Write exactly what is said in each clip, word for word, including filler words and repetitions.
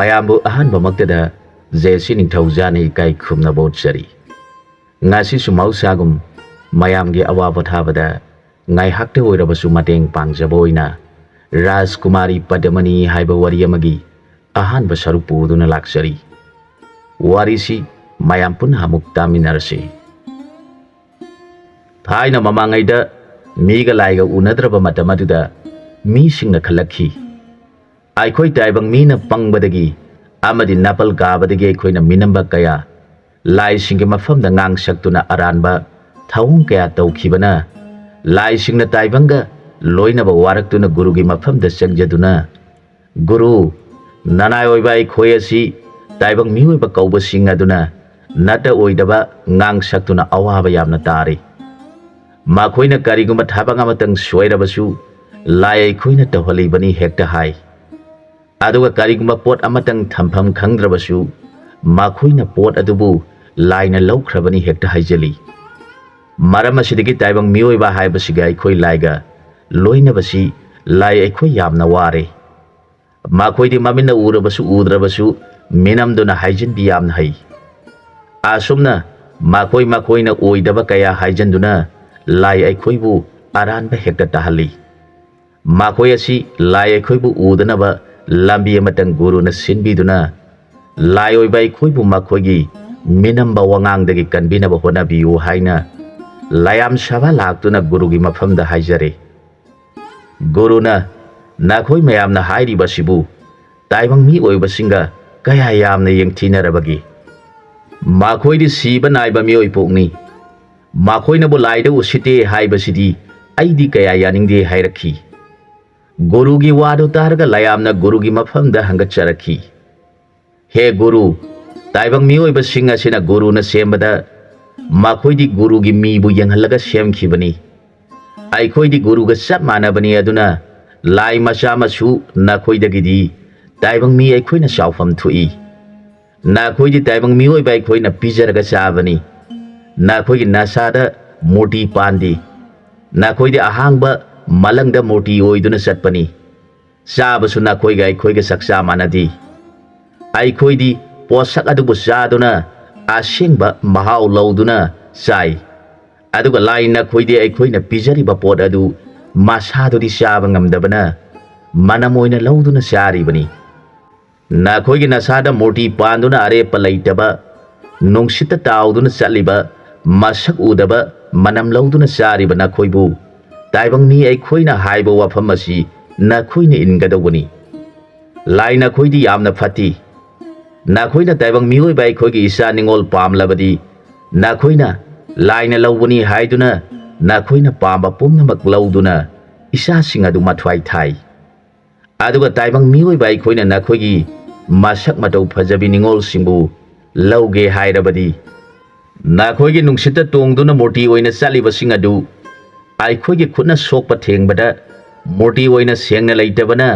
ꯃꯌꯥꯝꯕꯨ ꯑꯍꯥꯟꯕꯃꯛꯇꯗ ꯖꯦ ꯁꯤ ꯅꯤꯡꯊꯧꯖꯥꯅ ꯏꯀꯥꯏ ꯈꯨꯝꯅꯕ ꯎꯠꯆꯔꯤ꯫ ꯉꯁꯤꯁꯨ ꯃꯍꯧꯁꯥꯒꯨꯝ ꯃꯌꯥꯝꯒꯤ ꯑꯋꯥ ꯄꯣꯊꯥꯕꯗ ꯉꯥꯏꯍꯥꯛꯇ ꯑꯣꯏꯔꯕꯁꯨ ꯃꯇꯦꯡ ꯄꯥꯡꯖꯕ ꯑꯣꯏꯅ ꯔꯥꯖꯀꯨꯃꯥꯔꯤ ꯄꯗꯃꯅꯤ ꯍꯥꯏꯕ ꯋꯥꯔꯤ ꯑꯃꯒꯤ ꯑꯍꯥꯟꯕ ꯁꯔꯨꯛ ꯄꯨꯗꯨꯅ ꯂꯥꯛꯆꯔꯤ꯫ ꯋꯥꯔꯤꯁꯤ ꯃꯌꯥꯝ ꯄꯨꯟꯅ ꯑꯃꯨꯛ ꯇꯥꯃꯤꯟꯅꯔꯁꯤ꯫ ꯊꯥꯏꯅ ꯃꯃꯥꯡꯉꯩꯗ ꯃꯤꯒ ꯂꯥꯏꯒ ꯎꯅꯗ꯭ꯔꯕ ꯃꯇꯝ ꯑꯗꯨꯗ ꯃꯤꯁꯤꯡꯅ ꯈꯜꯂꯛꯈꯤ, ꯑꯩꯈꯣꯏ ꯇꯥꯏꯕꯪ ꯃꯤꯅ ꯄꯪꯕꯗꯒꯤ ꯑꯃꯗꯤ ꯅꯥꯄꯜ ꯀꯥꯕꯗꯒꯤ ꯑꯩꯈꯣꯏꯅ ꯃꯤꯅꯝꯕ ꯀꯌꯥ, ꯂꯥꯏꯁꯤꯡꯒꯤ ꯃꯐꯝꯗ ꯉꯥꯡ ꯁꯛꯇꯨꯅ ꯑꯔꯥꯟꯕ ꯊꯧꯑꯣꯡ ꯀꯌꯥ ꯇꯧꯈꯤꯕꯅ, ꯂꯥꯏꯁꯤꯡꯅ ꯇꯥꯏꯕꯪꯒ ꯂꯣꯏꯅꯕ ꯋꯥꯔꯛꯇꯨꯅ ꯒꯨꯔꯨꯒꯤ ꯃꯐꯝꯗ ꯆꯪꯖꯗꯨꯅ, "ꯒꯨꯔꯨ, ꯅꯅꯥꯏ ꯑꯣꯏꯕ ꯑꯩꯈꯣꯏ ꯑꯁꯤ ꯇꯥꯏꯕꯪ ꯃꯤꯑꯣꯏꯕ ꯀꯧꯕꯁꯤꯡ ꯑꯗꯨꯅ ꯅꯠꯇ ꯑꯣꯏꯗꯕ ꯉꯥꯡ ꯁꯛꯇꯨꯅ ꯑꯋꯥꯕ ꯌꯥꯝꯅ ꯇꯥꯔꯤ꯫ ꯃꯈꯣꯏꯅ ꯀꯔꯤꯒꯨꯝꯕ ꯊꯕꯛ ꯑꯃꯇꯪ ꯁꯣꯏꯔꯕꯁꯨ ꯂꯥꯏ ꯑꯩꯈꯣꯏꯅ ꯇꯧꯍꯜꯂꯤꯕꯅꯤ ꯍꯦꯛꯇ ꯍꯥꯏ꯫ ꯑꯗꯨꯒ ꯀꯔꯤꯒꯨꯝꯕ ꯄꯣꯠ ꯑꯃꯇꯪ ꯊꯝꯐꯝ ꯈꯪꯗ꯭ꯔꯕꯁꯨ ꯃꯈꯣꯏꯅ ꯄꯣꯠ ꯑꯗꯨꯕꯨ ꯂꯥꯏꯅ ꯂꯧꯈ꯭ꯔꯕꯅꯤ ꯍꯦꯛꯇ ꯍꯥꯏꯖꯜꯂꯤ꯫ ꯃꯔꯝ ꯑꯁꯤꯗꯒꯤ ꯇꯥꯏꯕꯪ ꯃꯤꯑꯣꯏꯕ ꯍꯥꯏꯕꯁꯤꯒ ꯑꯩꯈꯣꯏ ꯂꯥꯏꯒ ꯂꯣꯏꯅꯕꯁꯤ ꯂꯥꯏ ꯑꯩꯈꯣꯏ ꯌꯥꯝꯅ ꯋꯥꯔꯦ꯫ ꯃꯈꯣꯏꯗꯤ ꯃꯃꯤꯠꯅ ꯎꯔꯕꯁꯨ ꯎꯗ꯭ꯔꯕꯁꯨ ꯃꯤꯅꯝꯗꯨꯅ ꯍꯥꯏꯖꯤꯟꯕꯤ ꯌꯥꯝꯅ ꯍꯩ꯫ ꯑꯁꯨꯝꯅ ꯃꯈꯣꯏ ꯃꯈꯣꯏꯅ ꯑꯣꯏꯗꯕ ꯀꯌꯥ ꯍꯥꯏꯖꯤꯟꯗꯨꯅ ꯂꯥꯏ ꯑꯩꯈꯣꯏꯕꯨ ꯑꯔꯥꯟꯕ ꯍꯦꯛꯇ ꯇꯥꯍꯜꯂꯤ꯫ ꯃꯈꯣꯏ ꯑꯁꯤ ꯂꯥꯏ ꯑꯩꯈꯣꯏꯕꯨ ꯎꯗꯅꯕ ꯂꯝꯕꯤ ꯑꯃꯇꯪ ꯒꯨꯔꯨꯅ ꯁꯤꯟꯕꯤꯗꯨꯅ ꯂꯥꯏ ꯑꯣꯏꯕ ꯑꯩꯈꯣꯏꯕꯨ ꯃꯈꯣꯏꯒꯤ ꯃꯤꯅꯝꯕ ꯋꯥꯉꯥꯡꯗꯒꯤ ꯀꯟꯕꯤꯅꯕ ꯍꯣꯠꯅꯕꯤꯌꯨ" ꯍꯥꯏꯅ ꯂꯥꯏꯌꯥꯝ ꯁꯚꯥ ꯂꯥꯛꯇꯨꯅ ꯒꯨꯔꯨꯒꯤ ꯃꯐꯝꯗ ꯍꯥꯏꯖꯔꯦ꯫ ꯒꯨꯔꯨꯅ, "ꯅꯈꯣꯏ ꯃꯌꯥꯝꯅ ꯍꯥꯏꯔꯤꯕꯁꯤꯕꯨ ꯇꯥꯏꯕꯪ ꯃꯤ ꯑꯣꯏꯕꯁꯤꯡꯒ ꯀꯌꯥ ꯌꯥꯝꯅ ꯌꯦꯡꯊꯤꯅꯔꯕꯒꯦ? ꯃꯈꯣꯏꯗꯤ ꯁꯤꯕ ꯅꯥꯏꯕ ꯃꯤꯑꯣꯏ ꯄꯣꯛꯅꯤ꯫ ꯃꯈꯣꯏꯅꯕꯨ ꯂꯥꯏꯗ ꯎꯁꯤꯠꯇꯦ ꯍꯥꯏꯕꯁꯤꯗꯤ ꯑꯩꯗꯤ ꯀꯌꯥ ꯌꯥꯅꯤꯡꯗꯦ" ꯍꯥꯏꯔꯛꯈꯤ꯫ ꯒꯨꯔꯨꯒꯤ ꯋꯥꯗꯨ ꯇꯥꯔꯒ ꯂꯥꯏꯌꯥꯝꯅ ꯒꯨꯔꯨꯒꯤ ꯃꯐꯝꯗ ꯍꯪꯒꯠꯆꯔꯛꯈꯤ, "ꯍꯦ ꯒꯨꯔꯨ, ꯇꯥꯏꯕꯪ ꯃꯤꯑꯣꯏꯕꯁꯤꯡ ꯑꯁꯤꯅ ꯒꯨꯔꯨꯅ ꯁꯦꯝꯕꯗ ꯃꯈꯣꯏꯗꯤ ꯒꯨꯔꯨꯒꯤ ꯃꯤꯕꯨ ꯌꯦꯡꯍꯜꯂꯒ ꯁꯦꯝꯈꯤꯕꯅꯤ꯫ ꯑꯩꯈꯣꯏꯗꯤ ꯒꯨꯔꯨꯒ ꯆꯞ ꯃꯥꯟꯅꯕꯅꯤ, ꯑꯗꯨꯅ ꯂꯥꯏ ꯃꯆꯥ ꯃꯁꯨ ꯅꯈꯣꯏꯗꯒꯤꯗꯤ ꯇꯥꯏꯕꯪ ꯃꯤ ꯑꯩꯈꯣꯏꯅ ꯆꯥꯎꯐꯝ ꯊꯣꯛꯏ꯫ ꯅꯈꯣꯏꯗꯤ ꯇꯥꯏꯕꯪ ꯃꯤꯑꯣꯏꯕ ꯑꯩꯈꯣꯏꯅ ꯄꯤꯖꯔꯒ ꯆꯥꯕꯅꯤ꯫ ꯅꯈꯣꯏꯒꯤ ꯅꯁꯥꯗ ꯃꯨꯔꯇꯤ ꯄꯥꯟꯗꯦ꯫ ꯅꯈꯣꯏꯗꯤ ꯑꯍꯥꯡꯕ ꯃꯂꯪꯗ ꯃꯨꯔꯇꯤ ꯑꯣꯏꯗꯨꯅ ꯆꯠꯄꯅꯤ꯫ ꯆꯥꯕꯁꯨ ꯅꯈꯣꯏꯒ ꯑꯩꯈꯣꯏꯒ ꯆꯥꯛꯆꯥ ꯃꯥꯟꯅꯗꯦ꯫ ꯑꯩꯈꯣꯏꯗꯤ ꯄꯣꯠꯁꯛ ꯑꯗꯨꯕꯨ ꯆꯥꯗꯨꯅ ꯑꯁꯦꯡꯕ ꯃꯍꯥꯎ ꯂꯧꯗꯨꯅ ꯆꯥꯏ꯫ ꯑꯗꯨꯒ ꯂꯥꯏ ꯅꯈꯣꯏꯗꯤ ꯑꯩꯈꯣꯏꯅ ꯄꯤꯖꯔꯤꯕ ꯄꯣꯠ ꯑꯗꯨ ꯃꯁꯥꯗꯨꯗꯤ ꯆꯥꯕ ꯉꯝꯗꯕꯅ ꯃꯅꯝ ꯑꯣꯏꯅ ꯂꯧꯗꯨꯅ ꯆꯥꯔꯤꯕꯅꯤ꯫ ꯅꯈꯣꯏꯒꯤ ꯅꯁꯥꯗ ꯃꯨꯔꯇꯤ ꯄꯥꯟꯗꯨꯅ ꯑꯔꯦꯞꯄ ꯂꯩꯇꯕ, ꯅꯨꯡꯁꯤꯠꯇ ꯇꯥꯎꯗꯨꯅ ꯆꯠꯂꯤꯕ, ꯃꯁꯛ ꯎꯗꯕ, ꯃꯅꯝ ꯂꯧꯗꯨꯅ ꯆꯥꯔꯤꯕ ꯅꯈꯣꯏꯕꯨ ꯇꯥꯏꯕꯪ ꯃꯤ ꯑꯩꯈꯣꯏꯅ ꯍꯥꯏꯕ ꯋꯥꯐꯝ ꯑꯁꯤ ꯅꯈꯣꯏꯅ ꯏꯟꯒꯗꯧꯕꯅꯤ꯫ ꯂꯥꯏ ꯅꯈꯣꯏꯗꯤ ꯌꯥꯝꯅ ꯐꯠꯇꯦ꯫ ꯅꯈꯣꯏꯅ ꯇꯥꯏꯕꯪ ꯃꯤꯑꯣꯏꯕ ꯑꯩꯈꯣꯏꯒꯤ ꯏꯆꯥ ꯅꯤꯉꯣꯜ ꯄꯥꯝꯂꯕꯗꯤ ꯅꯈꯣꯏꯅ ꯂꯥꯏꯅ ꯂꯧꯕꯅꯤ ꯍꯥꯏꯗꯨꯅ ꯅꯈꯣꯏꯅ ꯄꯥꯝꯕ ꯄꯨꯝꯅꯃꯛ ꯂꯧꯗꯨꯅ ꯏꯆꯥꯁꯤꯡ ꯑꯗꯨ ꯃꯊ꯭ꯋꯥꯏ ꯊꯥꯏ꯫ ꯑꯗꯨꯒ ꯇꯥꯏꯕꯪ ꯃꯤꯑꯣꯏꯕ ꯑꯩꯈꯣꯏꯅ ꯅꯈꯣꯏꯒꯤ ꯃꯁꯛ ꯃꯇꯧ ꯐꯖꯕꯤ ꯅꯤꯉꯣꯜꯁꯤꯡꯕꯨ ꯂꯧꯒꯦ ꯍꯥꯏꯔꯕꯗꯤ ꯅꯈꯣꯏꯒꯤ ꯅꯨꯡꯁꯤꯠꯇ ꯇꯣꯡꯗꯨꯅ ꯃꯨꯔꯇꯤ ꯑꯣꯏꯅ ꯆꯠꯂꯤꯕꯁꯤꯡ ꯑꯗꯨ ꯑꯩꯈꯣꯏꯒꯤ ꯈꯨꯠꯅ ꯁꯣꯛꯄ ꯊꯦꯡꯕꯗ ꯃꯨꯔꯇꯤ ꯑꯣꯏꯅ ꯁꯦꯡꯅ ꯂꯩꯇꯕꯅ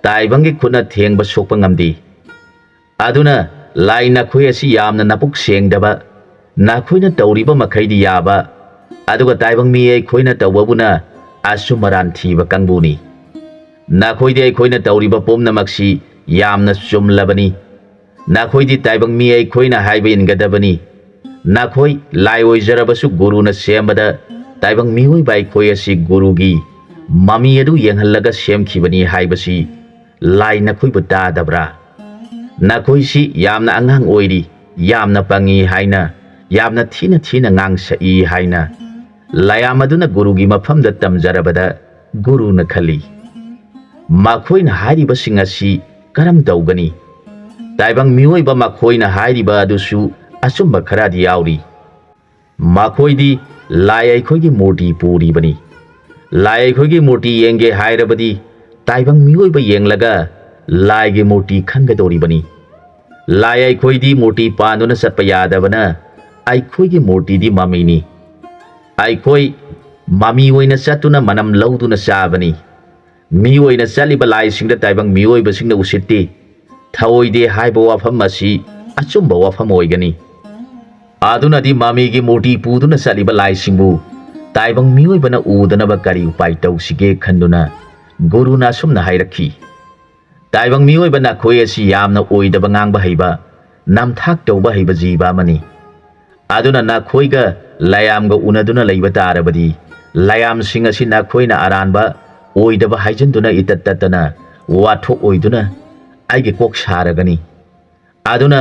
ꯇꯥꯏꯕꯪꯒꯤ ꯈꯨꯠꯅ ꯊꯦꯡꯕ ꯁꯣꯛꯄ ꯉꯝꯗꯦ꯫ ꯑꯗꯨꯅ ꯂꯥꯏ ꯅꯈꯣꯏ ꯑꯁꯤ ꯌꯥꯝꯅ ꯅꯄꯨꯛ ꯁꯦꯡꯗꯕ, ꯅꯈꯣꯏꯅ ꯇꯧꯔꯤꯕ ꯃꯈꯩꯗꯤ ꯌꯥꯕ, ꯑꯗꯨꯒ ꯇꯥꯏꯕꯪ ꯃꯤ ꯑꯩꯈꯣꯏꯅ ꯇꯧꯕꯕꯨꯅ ꯑꯆꯨꯝ ꯑꯔꯥꯟ ꯊꯤꯕ ꯀꯥꯡꯕꯨꯅꯤ꯫ ꯅꯈꯣꯏꯗꯤ ꯑꯩꯈꯣꯏꯅ ꯇꯧꯔꯤꯕ ꯄꯨꯝꯅꯃꯛꯁꯤ ꯌꯥꯝꯅ ꯆꯨꯝꯂꯕꯅꯤ꯫ ꯅꯈꯣꯏꯗꯤ ꯇꯥꯏꯕꯪ ꯃꯤ ꯑꯩꯈꯣꯏꯅ ꯍꯥꯏꯕ ꯏꯟꯒꯗꯕꯅꯤ꯫ ꯅꯈꯣꯏ ꯂꯥꯏ ꯑꯣꯏꯖꯔꯕꯁꯨ ꯒꯨꯔꯨꯅ ꯁꯦꯝꯕꯗ ꯇꯥꯏꯕꯪ ꯃꯤꯑꯣꯏꯕ ꯑꯩꯈꯣꯏ ꯑꯁꯤ ꯒꯨꯔꯨꯒꯤ ꯃꯃꯤ ꯑꯗꯨ ꯌꯦꯡꯍꯜꯂꯒ ꯁꯦꯝꯈꯤꯕꯅꯤ ꯍꯥꯏꯕꯁꯤ ꯂꯥꯏ ꯅꯈꯣꯏꯕꯨ ꯇꯥꯗꯕ꯭ꯔꯥ? ꯅꯈꯣꯏꯁꯤ ꯌꯥꯝꯅ ꯑꯉꯥꯡ ꯑꯣꯏꯔꯤ, ꯌꯥꯝꯅ ꯄꯪꯉꯤ ꯍꯥꯏꯅ, ꯌꯥꯝꯅ ꯊꯤꯅ ꯊꯤꯅ ꯉꯥꯡꯁꯛꯏ ꯍꯥꯏꯅ ꯂꯥꯏꯌꯥꯝ ꯑꯗꯨꯅ ꯒꯨꯔꯨꯒꯤ ꯃꯐꯝꯗ ꯇꯝꯖꯔꯕꯗ ꯒꯨꯔꯨꯅ ꯈꯜꯂꯤ, "ꯃꯈꯣꯏꯅ ꯍꯥꯏꯔꯤꯕꯁꯤꯡ ꯑꯁꯤ ꯀꯔꯝ ꯇꯧꯒꯅꯤ?" ꯇꯥꯏꯕꯪ ꯃꯤꯑꯣꯏꯕ ꯃꯈꯣꯏꯅ ꯍꯥꯏꯔꯤꯕ ꯑꯗꯨꯁꯨ ꯑꯆꯨꯝꯕ ꯈꯔꯗꯤ ꯌꯥꯎꯔꯤ꯫ ꯃꯈꯣꯏꯗꯤ ꯂꯥꯏ ꯑꯩꯈꯣꯏꯒꯤ ꯃꯨꯔꯇꯤ ꯄꯨꯔꯤꯕꯅꯤ꯫ ꯂꯥꯏ ꯑꯩꯈꯣꯏꯒꯤ ꯃꯨꯔꯇꯤ ꯌꯦꯡꯒꯦ ꯍꯥꯏꯔꯕꯗꯤ ꯇꯥꯏꯕꯪ ꯃꯤꯑꯣꯏꯕ ꯌꯦꯡꯂꯒ ꯂꯥꯏꯒꯤ ꯃꯨꯔꯇꯤ ꯈꯟꯒꯗꯧꯔꯤꯕꯅꯤ꯫ ꯂꯥꯏ ꯑꯩꯈꯣꯏꯗꯤ ꯃꯨꯔꯇꯤ ꯄꯥꯟꯗꯨꯅ ꯆꯠꯄ ꯌꯥꯗꯕꯅ ꯑꯩꯈꯣꯏꯒꯤ ꯃꯨꯔꯇꯤꯗꯤ ꯃꯃꯤꯅꯤ꯫ ꯑꯩꯈꯣꯏ ꯃꯃꯤ ꯑꯣꯏꯅ ꯆꯠꯇꯨꯅ ꯃꯅꯝ ꯂꯧꯗꯨꯅ ꯆꯥꯕꯅꯤ꯫ ꯃꯤ ꯑꯣꯏꯅ ꯆꯠꯂꯤꯕ ꯂꯥꯏꯁꯤꯡꯗ ꯇꯥꯏꯕꯪ ꯃꯤꯑꯣꯏꯕꯁꯤꯡꯅ ꯎꯁꯤꯠꯇꯦ, ꯊꯑꯣꯏꯗꯦ ꯍꯥꯏꯕ ꯋꯥꯐꯝ ꯑꯁꯤ ꯑꯆꯨꯝꯕ ꯋꯥꯐꯝ ꯑꯣꯏꯒꯅꯤ꯫ ꯑꯗꯨꯅꯗꯤ ꯃꯃꯤꯒꯤ ꯃꯨꯔꯇꯤ ꯄꯨꯗꯨꯅ ꯆꯠꯂꯤꯕ ꯂꯥꯏꯁꯤꯡꯕꯨ ꯇꯥꯏꯕꯪ ꯃꯤꯑꯣꯏꯕꯅ ꯎꯗꯅꯕ ꯀꯔꯤ ꯎꯄꯥꯏ ꯇꯧꯁꯤꯒꯦ ꯈꯟꯗꯨꯅ ꯒꯨꯔꯨꯅ ꯑꯁꯨꯝꯅ ꯍꯥꯏꯔꯛꯈꯤ, ꯇꯥꯏꯕꯪ ꯃꯤꯑꯣꯏꯕ ꯅꯈꯣꯏ ꯑꯁꯤ ꯌꯥꯝꯅ ꯑꯣꯏꯗꯕ ꯉꯥꯡꯕ ꯍꯩꯕ, ꯅꯝꯊꯥꯛ ꯇꯧꯕ ꯍꯩꯕ ꯖꯤꯕ ꯑꯃꯅꯤ꯫ ꯑꯗꯨꯅ ꯅꯈꯣꯏꯒ ꯂꯥꯏꯌꯥꯝꯒ ꯎꯅꯗꯨꯅ ꯂꯩꯕ ꯇꯥꯔꯕꯗꯤ, ꯂꯥꯏꯌꯥꯝꯁꯤꯡ ꯑꯁꯤ ꯅꯈꯣꯏꯅ ꯑꯔꯥꯟꯕ ꯑꯣꯏꯗꯕ ꯍꯥꯏꯖꯤꯟꯗꯨꯅ ꯏꯇꯠ ꯇꯠꯇꯅ ꯋꯥꯊꯣꯛ ꯑꯣꯏꯗꯨꯅ ꯑꯩꯒꯤ ꯀꯣꯛ ꯁꯥꯔꯒꯅꯤ꯫ ꯑꯗꯨꯅ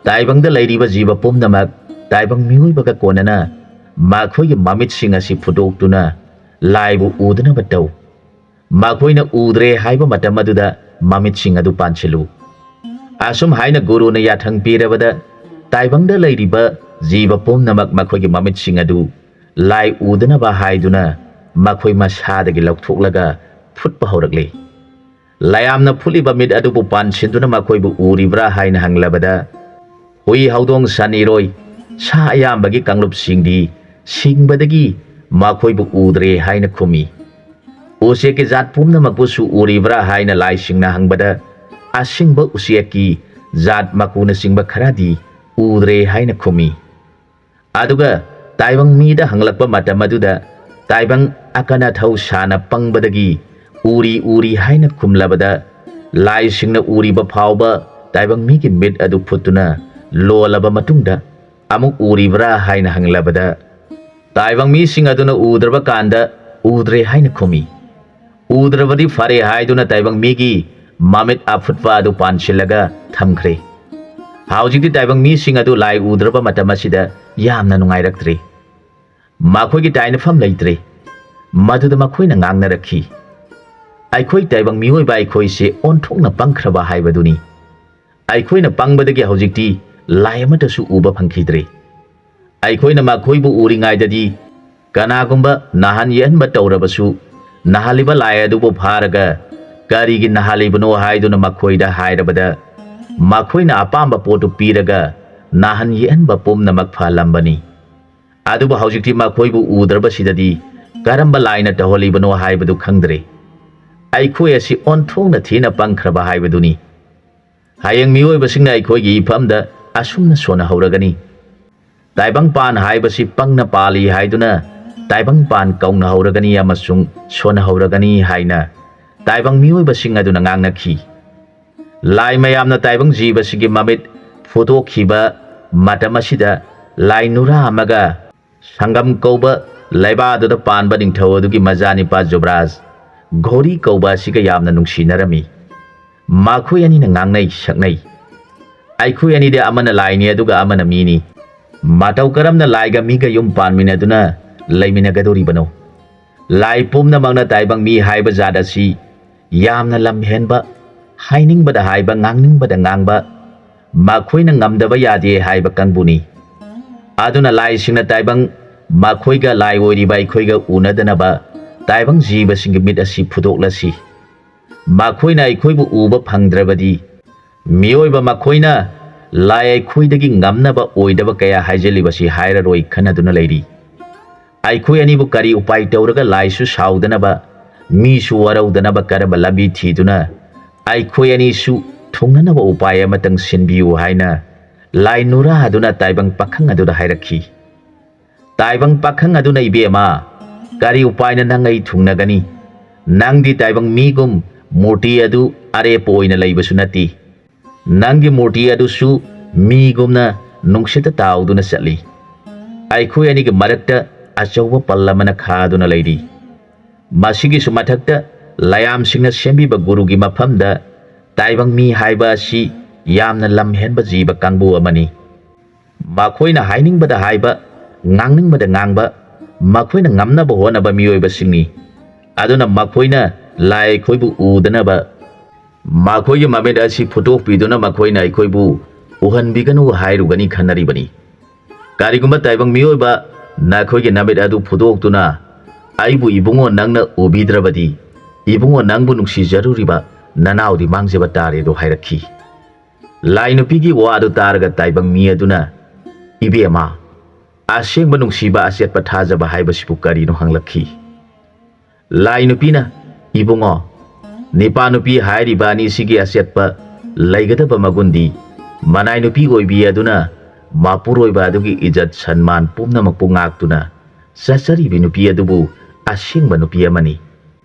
ꯇꯥꯏꯕꯪꯗ ꯂꯩꯔꯤꯕ ꯖꯤꯕ ꯄꯨꯝꯅꯃꯛ ꯇꯥꯏꯕꯪ ꯃꯤꯑꯣꯏꯕꯒ ꯀꯣꯟꯅꯅ ꯃꯈꯣꯏꯒꯤ ꯃꯃꯤꯠꯁꯤꯡ ꯑꯁꯤ ꯐꯨꯗꯣꯛꯇꯨꯅ ꯂꯥꯏꯕꯨ ꯎꯗꯅꯕ ꯇꯧ꯫ ꯃꯈꯣꯏꯅ ꯎꯗ꯭ꯔꯦ ꯍꯥꯏꯕ ꯃꯇꯝ ꯑꯗꯨꯗ ꯃꯃꯤꯠꯁꯤꯡ ꯑꯗꯨ ꯄꯥꯟꯁꯤꯜꯂꯨ꯫ ꯑꯁꯨꯝ ꯍꯥꯏꯅ ꯒꯨꯔꯨꯅ ꯌꯥꯊꯪ ꯄꯤꯔꯕꯗ, ꯇꯥꯏꯕꯪꯗ ꯂꯩꯔꯤꯕ ꯖꯤꯕ ꯄꯨꯝꯅꯃꯛ ꯃꯈꯣꯏꯒꯤ ꯃꯃꯤꯠꯁꯤꯡ ꯑꯗꯨ ꯂꯥꯏ ꯎꯗꯅꯕ ꯍꯥꯏꯗꯨꯅ ꯃꯈꯣꯏ ꯃꯁꯥꯗꯒꯤ ꯂꯧꯊꯣꯛꯂꯒ ꯐꯨꯠꯄ ꯍꯧꯔꯛꯂꯤ꯫ ꯂꯥꯏꯌꯥꯝꯅ ꯐꯨꯠꯂꯤꯕ ꯃꯤꯠ ꯑꯗꯨꯕꯨ ꯄꯥꯟꯁꯤꯟꯗꯨꯅ ꯃꯈꯣꯏꯕꯨ ꯎꯔꯤꯕ꯭ꯔꯥ ꯍꯥꯏꯅ ꯍꯪꯂꯕꯗ, ꯍꯨꯏ, ꯍꯧꯗꯣꯡ, ꯁꯟ, ꯏꯔꯣꯏ, ꯁꯥ ꯑꯌꯥꯝꯕꯒꯤ ꯀꯥꯡꯂꯨꯞꯁꯤꯡꯗꯤ ꯁꯤꯡꯕꯗꯒꯤ ꯃꯈꯣꯏꯕꯨ ꯎꯗ꯭ꯔꯦ ꯍꯥꯏꯅ ꯈꯨꯝꯃꯤ꯫ ꯎꯆꯦꯛꯀꯤ ꯖꯥꯠ ꯄꯨꯝꯅꯃꯛꯄꯨꯁꯨ ꯎꯔꯤꯕ꯭ꯔꯥ ꯍꯥꯏꯅ ꯂꯥꯏꯁꯤꯡꯅ ꯍꯪꯕꯗ, ꯑꯁꯤꯡꯕ ꯎꯆꯦꯛꯀꯤ ꯖꯥꯠ ꯃꯀꯨꯅꯆꯤꯡꯕ ꯈꯔꯗꯤ ꯎꯗ꯭ꯔꯦ ꯍꯥꯏꯅ ꯈꯨꯝꯃꯤ꯫ ꯑꯗꯨꯒ ꯇꯥꯏꯕꯪ ꯃꯤꯗ ꯍꯪꯂꯛꯄ ꯃꯇꯝ ꯑꯗꯨꯗ, ꯇꯥꯏꯕꯪ ꯑꯀꯟ ꯑꯊꯧ ꯁꯥꯅ ꯄꯪꯕꯗꯒꯤ ꯎꯔꯤ ꯎꯔꯤ ꯍꯥꯏꯅ ꯈꯨꯝꯂꯕꯗ, ꯂꯥꯏꯁꯤꯡꯅ ꯎꯔꯤꯕ ꯐꯥꯎꯕ ꯇꯥꯏꯕꯪ ꯃꯤꯒꯤ ꯃꯤꯠ ꯑꯗꯨ ꯐꯨꯠꯇꯨꯅ ꯂꯣꯜꯂꯕ ꯃꯇꯨꯡꯗ ꯑꯃꯨꯛ ꯎꯔꯤꯕ꯭ꯔꯥ ꯍꯥꯏꯅ ꯍꯪꯂꯕꯗ, ꯇꯥꯏꯕꯪ ꯃꯤꯁꯤꯡ ꯑꯗꯨꯅ ꯎꯗ꯭ꯔꯕ ꯀꯥꯟꯗ ꯎꯗ꯭ꯔꯦ ꯍꯥꯏꯅ ꯈꯨꯝꯃꯤ꯫ ꯎꯗ꯭ꯔꯕꯗꯤ ꯐꯔꯦ ꯍꯥꯏꯗꯨꯅ ꯇꯥꯏꯕꯪ ꯃꯤꯒꯤ ꯃꯃꯤꯠ ꯑꯐꯨꯠꯄ ꯑꯗꯨ ꯄꯥꯟꯁꯤꯜꯂꯒ ꯊꯝꯈ꯭ꯔꯦ꯫ ꯍꯧꯖꯤꯛꯇꯤ ꯇꯥꯏꯕꯪ ꯃꯤꯁꯤꯡ ꯑꯗꯨ ꯂꯥꯏ ꯎꯗ꯭ꯔꯕ ꯃꯇꯝ ꯑꯁꯤꯗ ꯌꯥꯝꯅ ꯅꯨꯡꯉꯥꯏꯔꯛꯇ꯭ꯔꯦ꯫ ꯃꯈꯣꯏꯒꯤ ꯇꯥꯏꯅꯐꯝ ꯂꯩꯇ꯭ꯔꯦ꯫ ꯃꯗꯨꯗ ꯃꯈꯣꯏꯅ ꯉꯥꯡꯅꯔꯛꯈꯤ, "ꯑꯩꯈꯣꯏ ꯇꯥꯏꯕꯪ ꯃꯤꯑꯣꯏꯕ ꯑꯩꯈꯣꯏꯁꯦ ꯑꯣꯟꯊꯣꯛꯅ ꯄꯪꯈ꯭ꯔꯕ ꯍꯥꯏꯕꯗꯨꯅꯤ꯫ ꯑꯩꯈꯣꯏꯅ ꯄꯪꯕꯗꯒꯤ ꯍꯧꯖꯤꯛꯇꯤ ꯂꯥꯏ ꯑꯃꯠꯇꯁꯨ ꯎꯕ ꯐꯪꯈꯤꯗ꯭ꯔꯦ꯫ ꯑꯩꯈꯣꯏꯅ ꯃꯈꯣꯏꯕꯨ ꯎꯔꯤꯉꯩꯗꯗꯤ ꯀꯅꯥꯒꯨꯝꯕ ꯅꯥꯍꯟ ꯌꯦꯛꯍꯟꯕ ꯇꯧꯔꯕꯁꯨ, ꯅꯥꯍꯜꯂꯤꯕ ꯂꯥꯏ ꯑꯗꯨꯕꯨ ꯐꯥꯔꯒ ꯀꯔꯤꯒꯤ ꯅꯥꯍꯜꯂꯤꯕꯅꯣ ꯍꯥꯏꯗꯨꯅ ꯃꯈꯣꯏꯗ ꯍꯥꯏꯔꯕꯗ, ꯃꯈꯣꯏꯅ ꯑꯄꯥꯝꯕ ꯄꯣꯠꯇꯨ ꯄꯤꯔꯒ ꯅꯥꯍꯟ ꯌꯦꯛꯍꯟꯕ ꯄꯨꯝꯅꯃꯛ ꯐꯍꯜꯂꯝꯕꯅꯤ꯫ ꯑꯗꯨꯕꯨ ꯍꯧꯖꯤꯛꯇꯤ ꯃꯈꯣꯏꯕꯨ ꯎꯗ꯭ꯔꯕꯁꯤꯗꯗꯤ ꯀꯔꯝꯕ ꯂꯥꯏꯅ ꯇꯧꯍꯜꯂꯤꯕꯅꯣ ꯍꯥꯏꯕꯗꯨ ꯈꯪꯗ꯭ꯔꯦ꯫ ꯑꯩꯈꯣꯏ ꯑꯁꯤ ꯑꯣꯟꯊꯣꯛꯅ ꯊꯤꯅ ꯄꯪꯈ꯭ꯔꯕ ꯍꯥꯏꯕꯗꯨꯅꯤ꯫ ꯍꯌꯦꯡ ꯃꯤꯑꯣꯏꯕꯁꯤꯡꯅ ꯑꯩꯈꯣꯏꯒꯤ ꯏꯐꯝꯗ ꯑꯁꯨꯝꯅ ꯁꯣꯟꯅꯍꯧꯔꯒꯅꯤ꯫ ꯇꯥꯏꯕꯪꯄꯥꯟ ꯍꯥꯏꯕꯁꯤ ꯄꯪꯅ ꯄꯥꯜꯂꯤ ꯍꯥꯏꯗꯨꯅ ꯇꯥꯏꯕꯪꯄꯥꯟ ꯀꯧꯅꯍꯧꯔꯒꯅꯤ ꯑꯃꯁꯨꯡ ꯁꯣꯟꯅꯍꯧꯔꯒꯅꯤ" ꯍꯥꯏꯅ ꯇꯥꯏꯕꯪ ꯃꯤꯑꯣꯏꯕꯁꯤꯡ ꯑꯗꯨꯅ ꯉꯥꯡꯅꯈꯤ꯫ ꯂꯥꯏ ꯃꯌꯥꯝꯅ ꯇꯥꯏꯕꯪ ꯖꯤꯕꯁꯤꯒꯤ ꯃꯃꯤꯠ ꯐꯨꯗꯣꯛꯈꯤꯕ ꯃꯇꯝ ꯑꯁꯤꯗ, ꯂꯥꯏ ꯅꯨꯔꯥ ꯑꯃꯒ ꯁꯪꯒꯝ ꯀꯧꯕ ꯂꯩꯕꯥꯛ ꯑꯗꯨꯗ ꯄꯥꯟꯕ ꯅꯤꯡꯊꯧ ꯑꯗꯨꯒꯤ ꯃꯆꯥꯅꯤꯄꯥ ꯖꯨꯕ꯭ꯔꯥꯖ ꯘꯣꯔꯤ ꯀꯧꯕ ꯑꯁꯤꯒ ꯌꯥꯝꯅ ꯅꯨꯡꯁꯤꯅꯔꯝꯃꯤ꯫ ꯃꯈꯣꯏ ꯑꯅꯤꯅ ꯉꯥꯡꯅꯩ ꯁꯛꯅꯩ꯫ ꯑꯩꯈꯣꯏ ꯑꯅꯤꯗꯤ ꯑꯃꯅ ꯂꯥꯏꯅꯤ ꯑꯗꯨꯒ ꯑꯃꯅ ꯃꯤꯅꯤ꯫ ꯃꯇꯧ ꯀꯔꯝꯅ ꯂꯥꯏꯒ ꯃꯤꯒ ꯌꯨꯝ ꯄꯥꯟꯃꯤꯟꯅꯗꯨꯅ ꯂꯩꯃꯤꯟꯅꯒꯗꯧꯔꯤꯕꯅꯣ? ꯂꯥꯏ ꯄꯨꯝꯅꯃꯛꯅ ꯇꯥꯏꯕꯪ ꯃꯤ ꯍꯥꯏꯕ ꯖꯥꯠ ꯑꯁꯤ ꯌꯥꯝꯅ ꯂꯝꯍꯦꯟꯕ, ꯍꯥꯏꯅꯤꯡꯕꯗ ꯍꯥꯏꯕ, ꯉꯥꯡꯅꯤꯡꯕꯗ ꯉꯥꯡꯕ, ꯃꯈꯣꯏꯅ ꯉꯝꯗꯕ ꯌꯥꯗꯦ ꯍꯥꯏꯕ ꯀꯥꯡꯕꯨꯅꯤ꯫ ꯑꯗꯨꯅ ꯂꯥꯏꯁꯤꯡꯅ ꯇꯥꯏꯕꯪ ꯃꯈꯣꯏꯒ ꯂꯥꯏ ꯑꯣꯏꯔꯤꯕ ꯑꯩꯈꯣꯏꯒ ꯎꯅꯗꯅꯕ ꯇꯥꯏꯕꯪ ꯖꯤꯕꯁꯤꯡꯒꯤ ꯃꯤꯠ ꯑꯁꯤ ꯐꯨꯗꯣꯛꯂꯁꯤ꯫ ꯃꯈꯣꯏꯅ ꯑꯩꯈꯣꯏꯕꯨ ꯎꯕ ꯐꯪꯗ꯭ꯔꯕꯗꯤ, ꯃꯤꯑꯣꯏꯕ ꯃꯈꯣꯏꯅ ꯂꯥꯏ ꯑꯩꯈꯣꯏꯗꯒꯤ ꯉꯝꯅꯕ ꯑꯣꯏꯗꯕ ꯀꯌꯥ ꯍꯥꯏꯖꯤꯜꯂꯤꯕꯁꯤ ꯍꯥꯏꯔꯔꯣꯏ ꯈꯟꯅꯗꯨꯅ ꯂꯩꯔꯤ꯫ ꯑꯩꯈꯣꯏ ꯑꯅꯤꯕꯨ ꯀꯔꯤ ꯎꯄꯥꯏ ꯇꯧꯔꯒ ꯂꯥꯏꯁꯨ ꯁꯥꯎꯗꯅꯕ, ꯃꯤꯁꯨ ꯋꯥꯔꯧꯗꯅꯕ ꯀꯔꯝꯕ ꯂꯝꯕꯤ ꯊꯤꯗꯨꯅ ꯑꯩꯈꯣꯏ ꯑꯅꯤꯁꯨ ꯊꯨꯡꯅꯅꯕ ꯎꯄꯥꯏ ꯑꯃꯇꯪ ꯁꯤꯟꯕꯤꯌꯨ ꯍꯥꯏꯅ ꯂꯥꯏ ꯅꯨꯔꯥ ꯑꯗꯨꯅ ꯇꯥꯏꯕꯪ ꯄꯥꯈꯪ ꯑꯗꯨꯗ ꯍꯥꯏꯔꯛꯈꯤ꯫ ꯇꯥꯏꯕꯪ ꯄꯥꯈꯪ ꯑꯗꯨꯅ, "ꯏꯕꯦꯝꯃ, ꯀꯔꯤ ꯎꯄꯥꯏꯅ ꯅꯪ ꯑꯩ ꯊꯨꯡꯅꯒꯅꯤ? ꯅꯪꯗꯤ ꯇꯥꯏꯕꯪ ꯃꯤꯒꯨꯝ ꯃꯨꯔꯇꯤ ꯑꯗꯨ ꯑꯔꯦꯞꯄ ꯑꯣꯏꯅ ꯂꯩꯕꯁꯨ ꯅꯠꯇꯦ꯫ ꯅꯪꯒꯤ ꯃꯨꯔꯇꯤ ꯑꯗꯨꯁꯨ ꯃꯤꯒꯨꯝꯅ ꯅꯨꯡꯁꯤꯠꯇ ꯇꯥꯎꯗꯨꯅ ꯆꯠꯂꯤ꯫ ꯑꯩꯈꯣꯏ ꯑꯅꯤꯒꯤ ꯃꯔꯛꯇ ꯑꯆꯧꯕ ꯄꯜ ꯑꯃꯅ ꯈꯥꯗꯨꯅ ꯂꯩꯔꯤ꯫ ꯃꯁꯤꯒꯤꯁꯨ ꯃꯊꯛꯇ ꯂꯥꯏꯌꯥꯝꯁꯤꯡꯅ ꯁꯦꯝꯕꯤꯕ ꯒꯨꯔꯨꯒꯤ ꯃꯐꯝꯗ ꯇꯥꯏꯕꯪ ꯃꯤ ꯍꯥꯏꯕ ꯑꯁꯤ ꯌꯥꯝꯅ ꯂꯝꯍꯦꯟꯕ ꯖꯤꯕ ꯀꯥꯡꯕꯨ ꯑꯃꯅꯤ꯫ ꯃꯈꯣꯏꯅ ꯍꯥꯏꯅꯤꯡꯕꯗ ꯍꯥꯏꯕ, ꯉꯥꯡꯅꯤꯡꯕꯗ ꯉꯥꯡꯕ, ꯃꯈꯣꯏꯅ ꯉꯝꯅꯕ ꯍꯣꯠꯅꯕ ꯃꯤꯑꯣꯏꯕꯁꯤꯡꯅꯤ꯫ ꯑꯗꯨꯅ ꯃꯈꯣꯏꯅ ꯂꯥꯏ ꯑꯩꯈꯣꯏꯕꯨ ꯎꯗꯅꯕ ꯃꯈꯣꯏꯒꯤ ꯃꯃꯤꯠ ꯑꯁꯤ ꯐꯨꯠꯇꯣꯛꯄꯤꯗꯨꯅ ꯃꯈꯣꯏꯅ ꯑꯩꯈꯣꯏꯕꯨ ꯎꯍꯟꯕꯤꯒꯅꯨ ꯍꯥꯏꯔꯨꯒꯅꯤ ꯈꯟꯅꯔꯤꯕꯅꯤ꯫ ꯀꯔꯤꯒꯨꯝꯕ ꯇꯥꯏꯕꯪ ꯃꯤꯑꯣꯏꯕ ꯅꯈꯣꯏꯒꯤ ꯅꯃꯤꯠ ꯑꯗꯨ ꯐꯨꯠꯇꯣꯛꯇꯨꯅ ꯑꯩꯕꯨ ꯏꯕꯨꯡꯉꯣ ꯅꯪꯅ ꯎꯕꯤꯗ꯭ꯔꯕꯗꯤ, ꯏꯕꯨꯡꯉꯣ ꯅꯪꯕꯨ ꯅꯨꯡꯁꯤꯖꯔꯨꯔꯤꯕ ꯅꯅꯥꯎꯗꯤ ꯃꯥꯡꯖꯕ ꯇꯥꯔꯦ" ꯑꯗꯨ ꯍꯥꯏꯔꯛꯈꯤ꯫ ꯂꯥꯏ ꯅꯨꯄꯤꯒꯤ ꯋꯥ ꯑꯗꯨ ꯇꯥꯔꯒ ꯇꯥꯏꯕꯪ ꯃꯤ ꯑꯗꯨꯅ, "ꯏꯕꯦꯝꯃ, ꯑꯁꯦꯡꯕ ꯅꯨꯡꯁꯤꯕ, ꯑꯆꯦꯠꯄ ꯊꯥꯖꯕ ꯍꯥꯏꯕꯁꯤꯕꯨ ꯀꯔꯤꯅꯣ?" ꯍꯪꯂꯛꯈꯤ꯫ ꯂꯥꯏ ꯅꯨꯄꯤꯅ, "ꯏꯕꯨꯡꯉꯣ, ꯅꯤꯄꯥ ꯅꯨꯄꯤ ꯍꯥꯏꯔꯤꯕ ꯑꯅꯤꯁꯤꯒꯤ ꯑꯆꯦꯠꯄ ꯂꯩꯒꯗꯕ ꯃꯒꯨꯟꯗꯤ ꯃꯅꯥꯏ ꯅꯨꯄꯤ ꯑꯣꯏꯕꯤ ꯑꯗꯨꯅ ꯃꯄꯨꯔꯣꯏꯕ ꯑꯗꯨꯒꯤ ꯏꯖꯠ ꯁꯟꯃꯥꯟ ꯄꯨꯝꯅꯃꯛꯄꯨ ꯉꯥꯛꯇꯨꯅ ꯆꯠꯆꯔꯤꯕꯤ ꯅꯨꯄꯤ ꯑꯗꯨꯕꯨ ꯑꯁꯦꯡꯕ ꯅꯨꯄꯤ ꯑꯃꯅꯤ꯫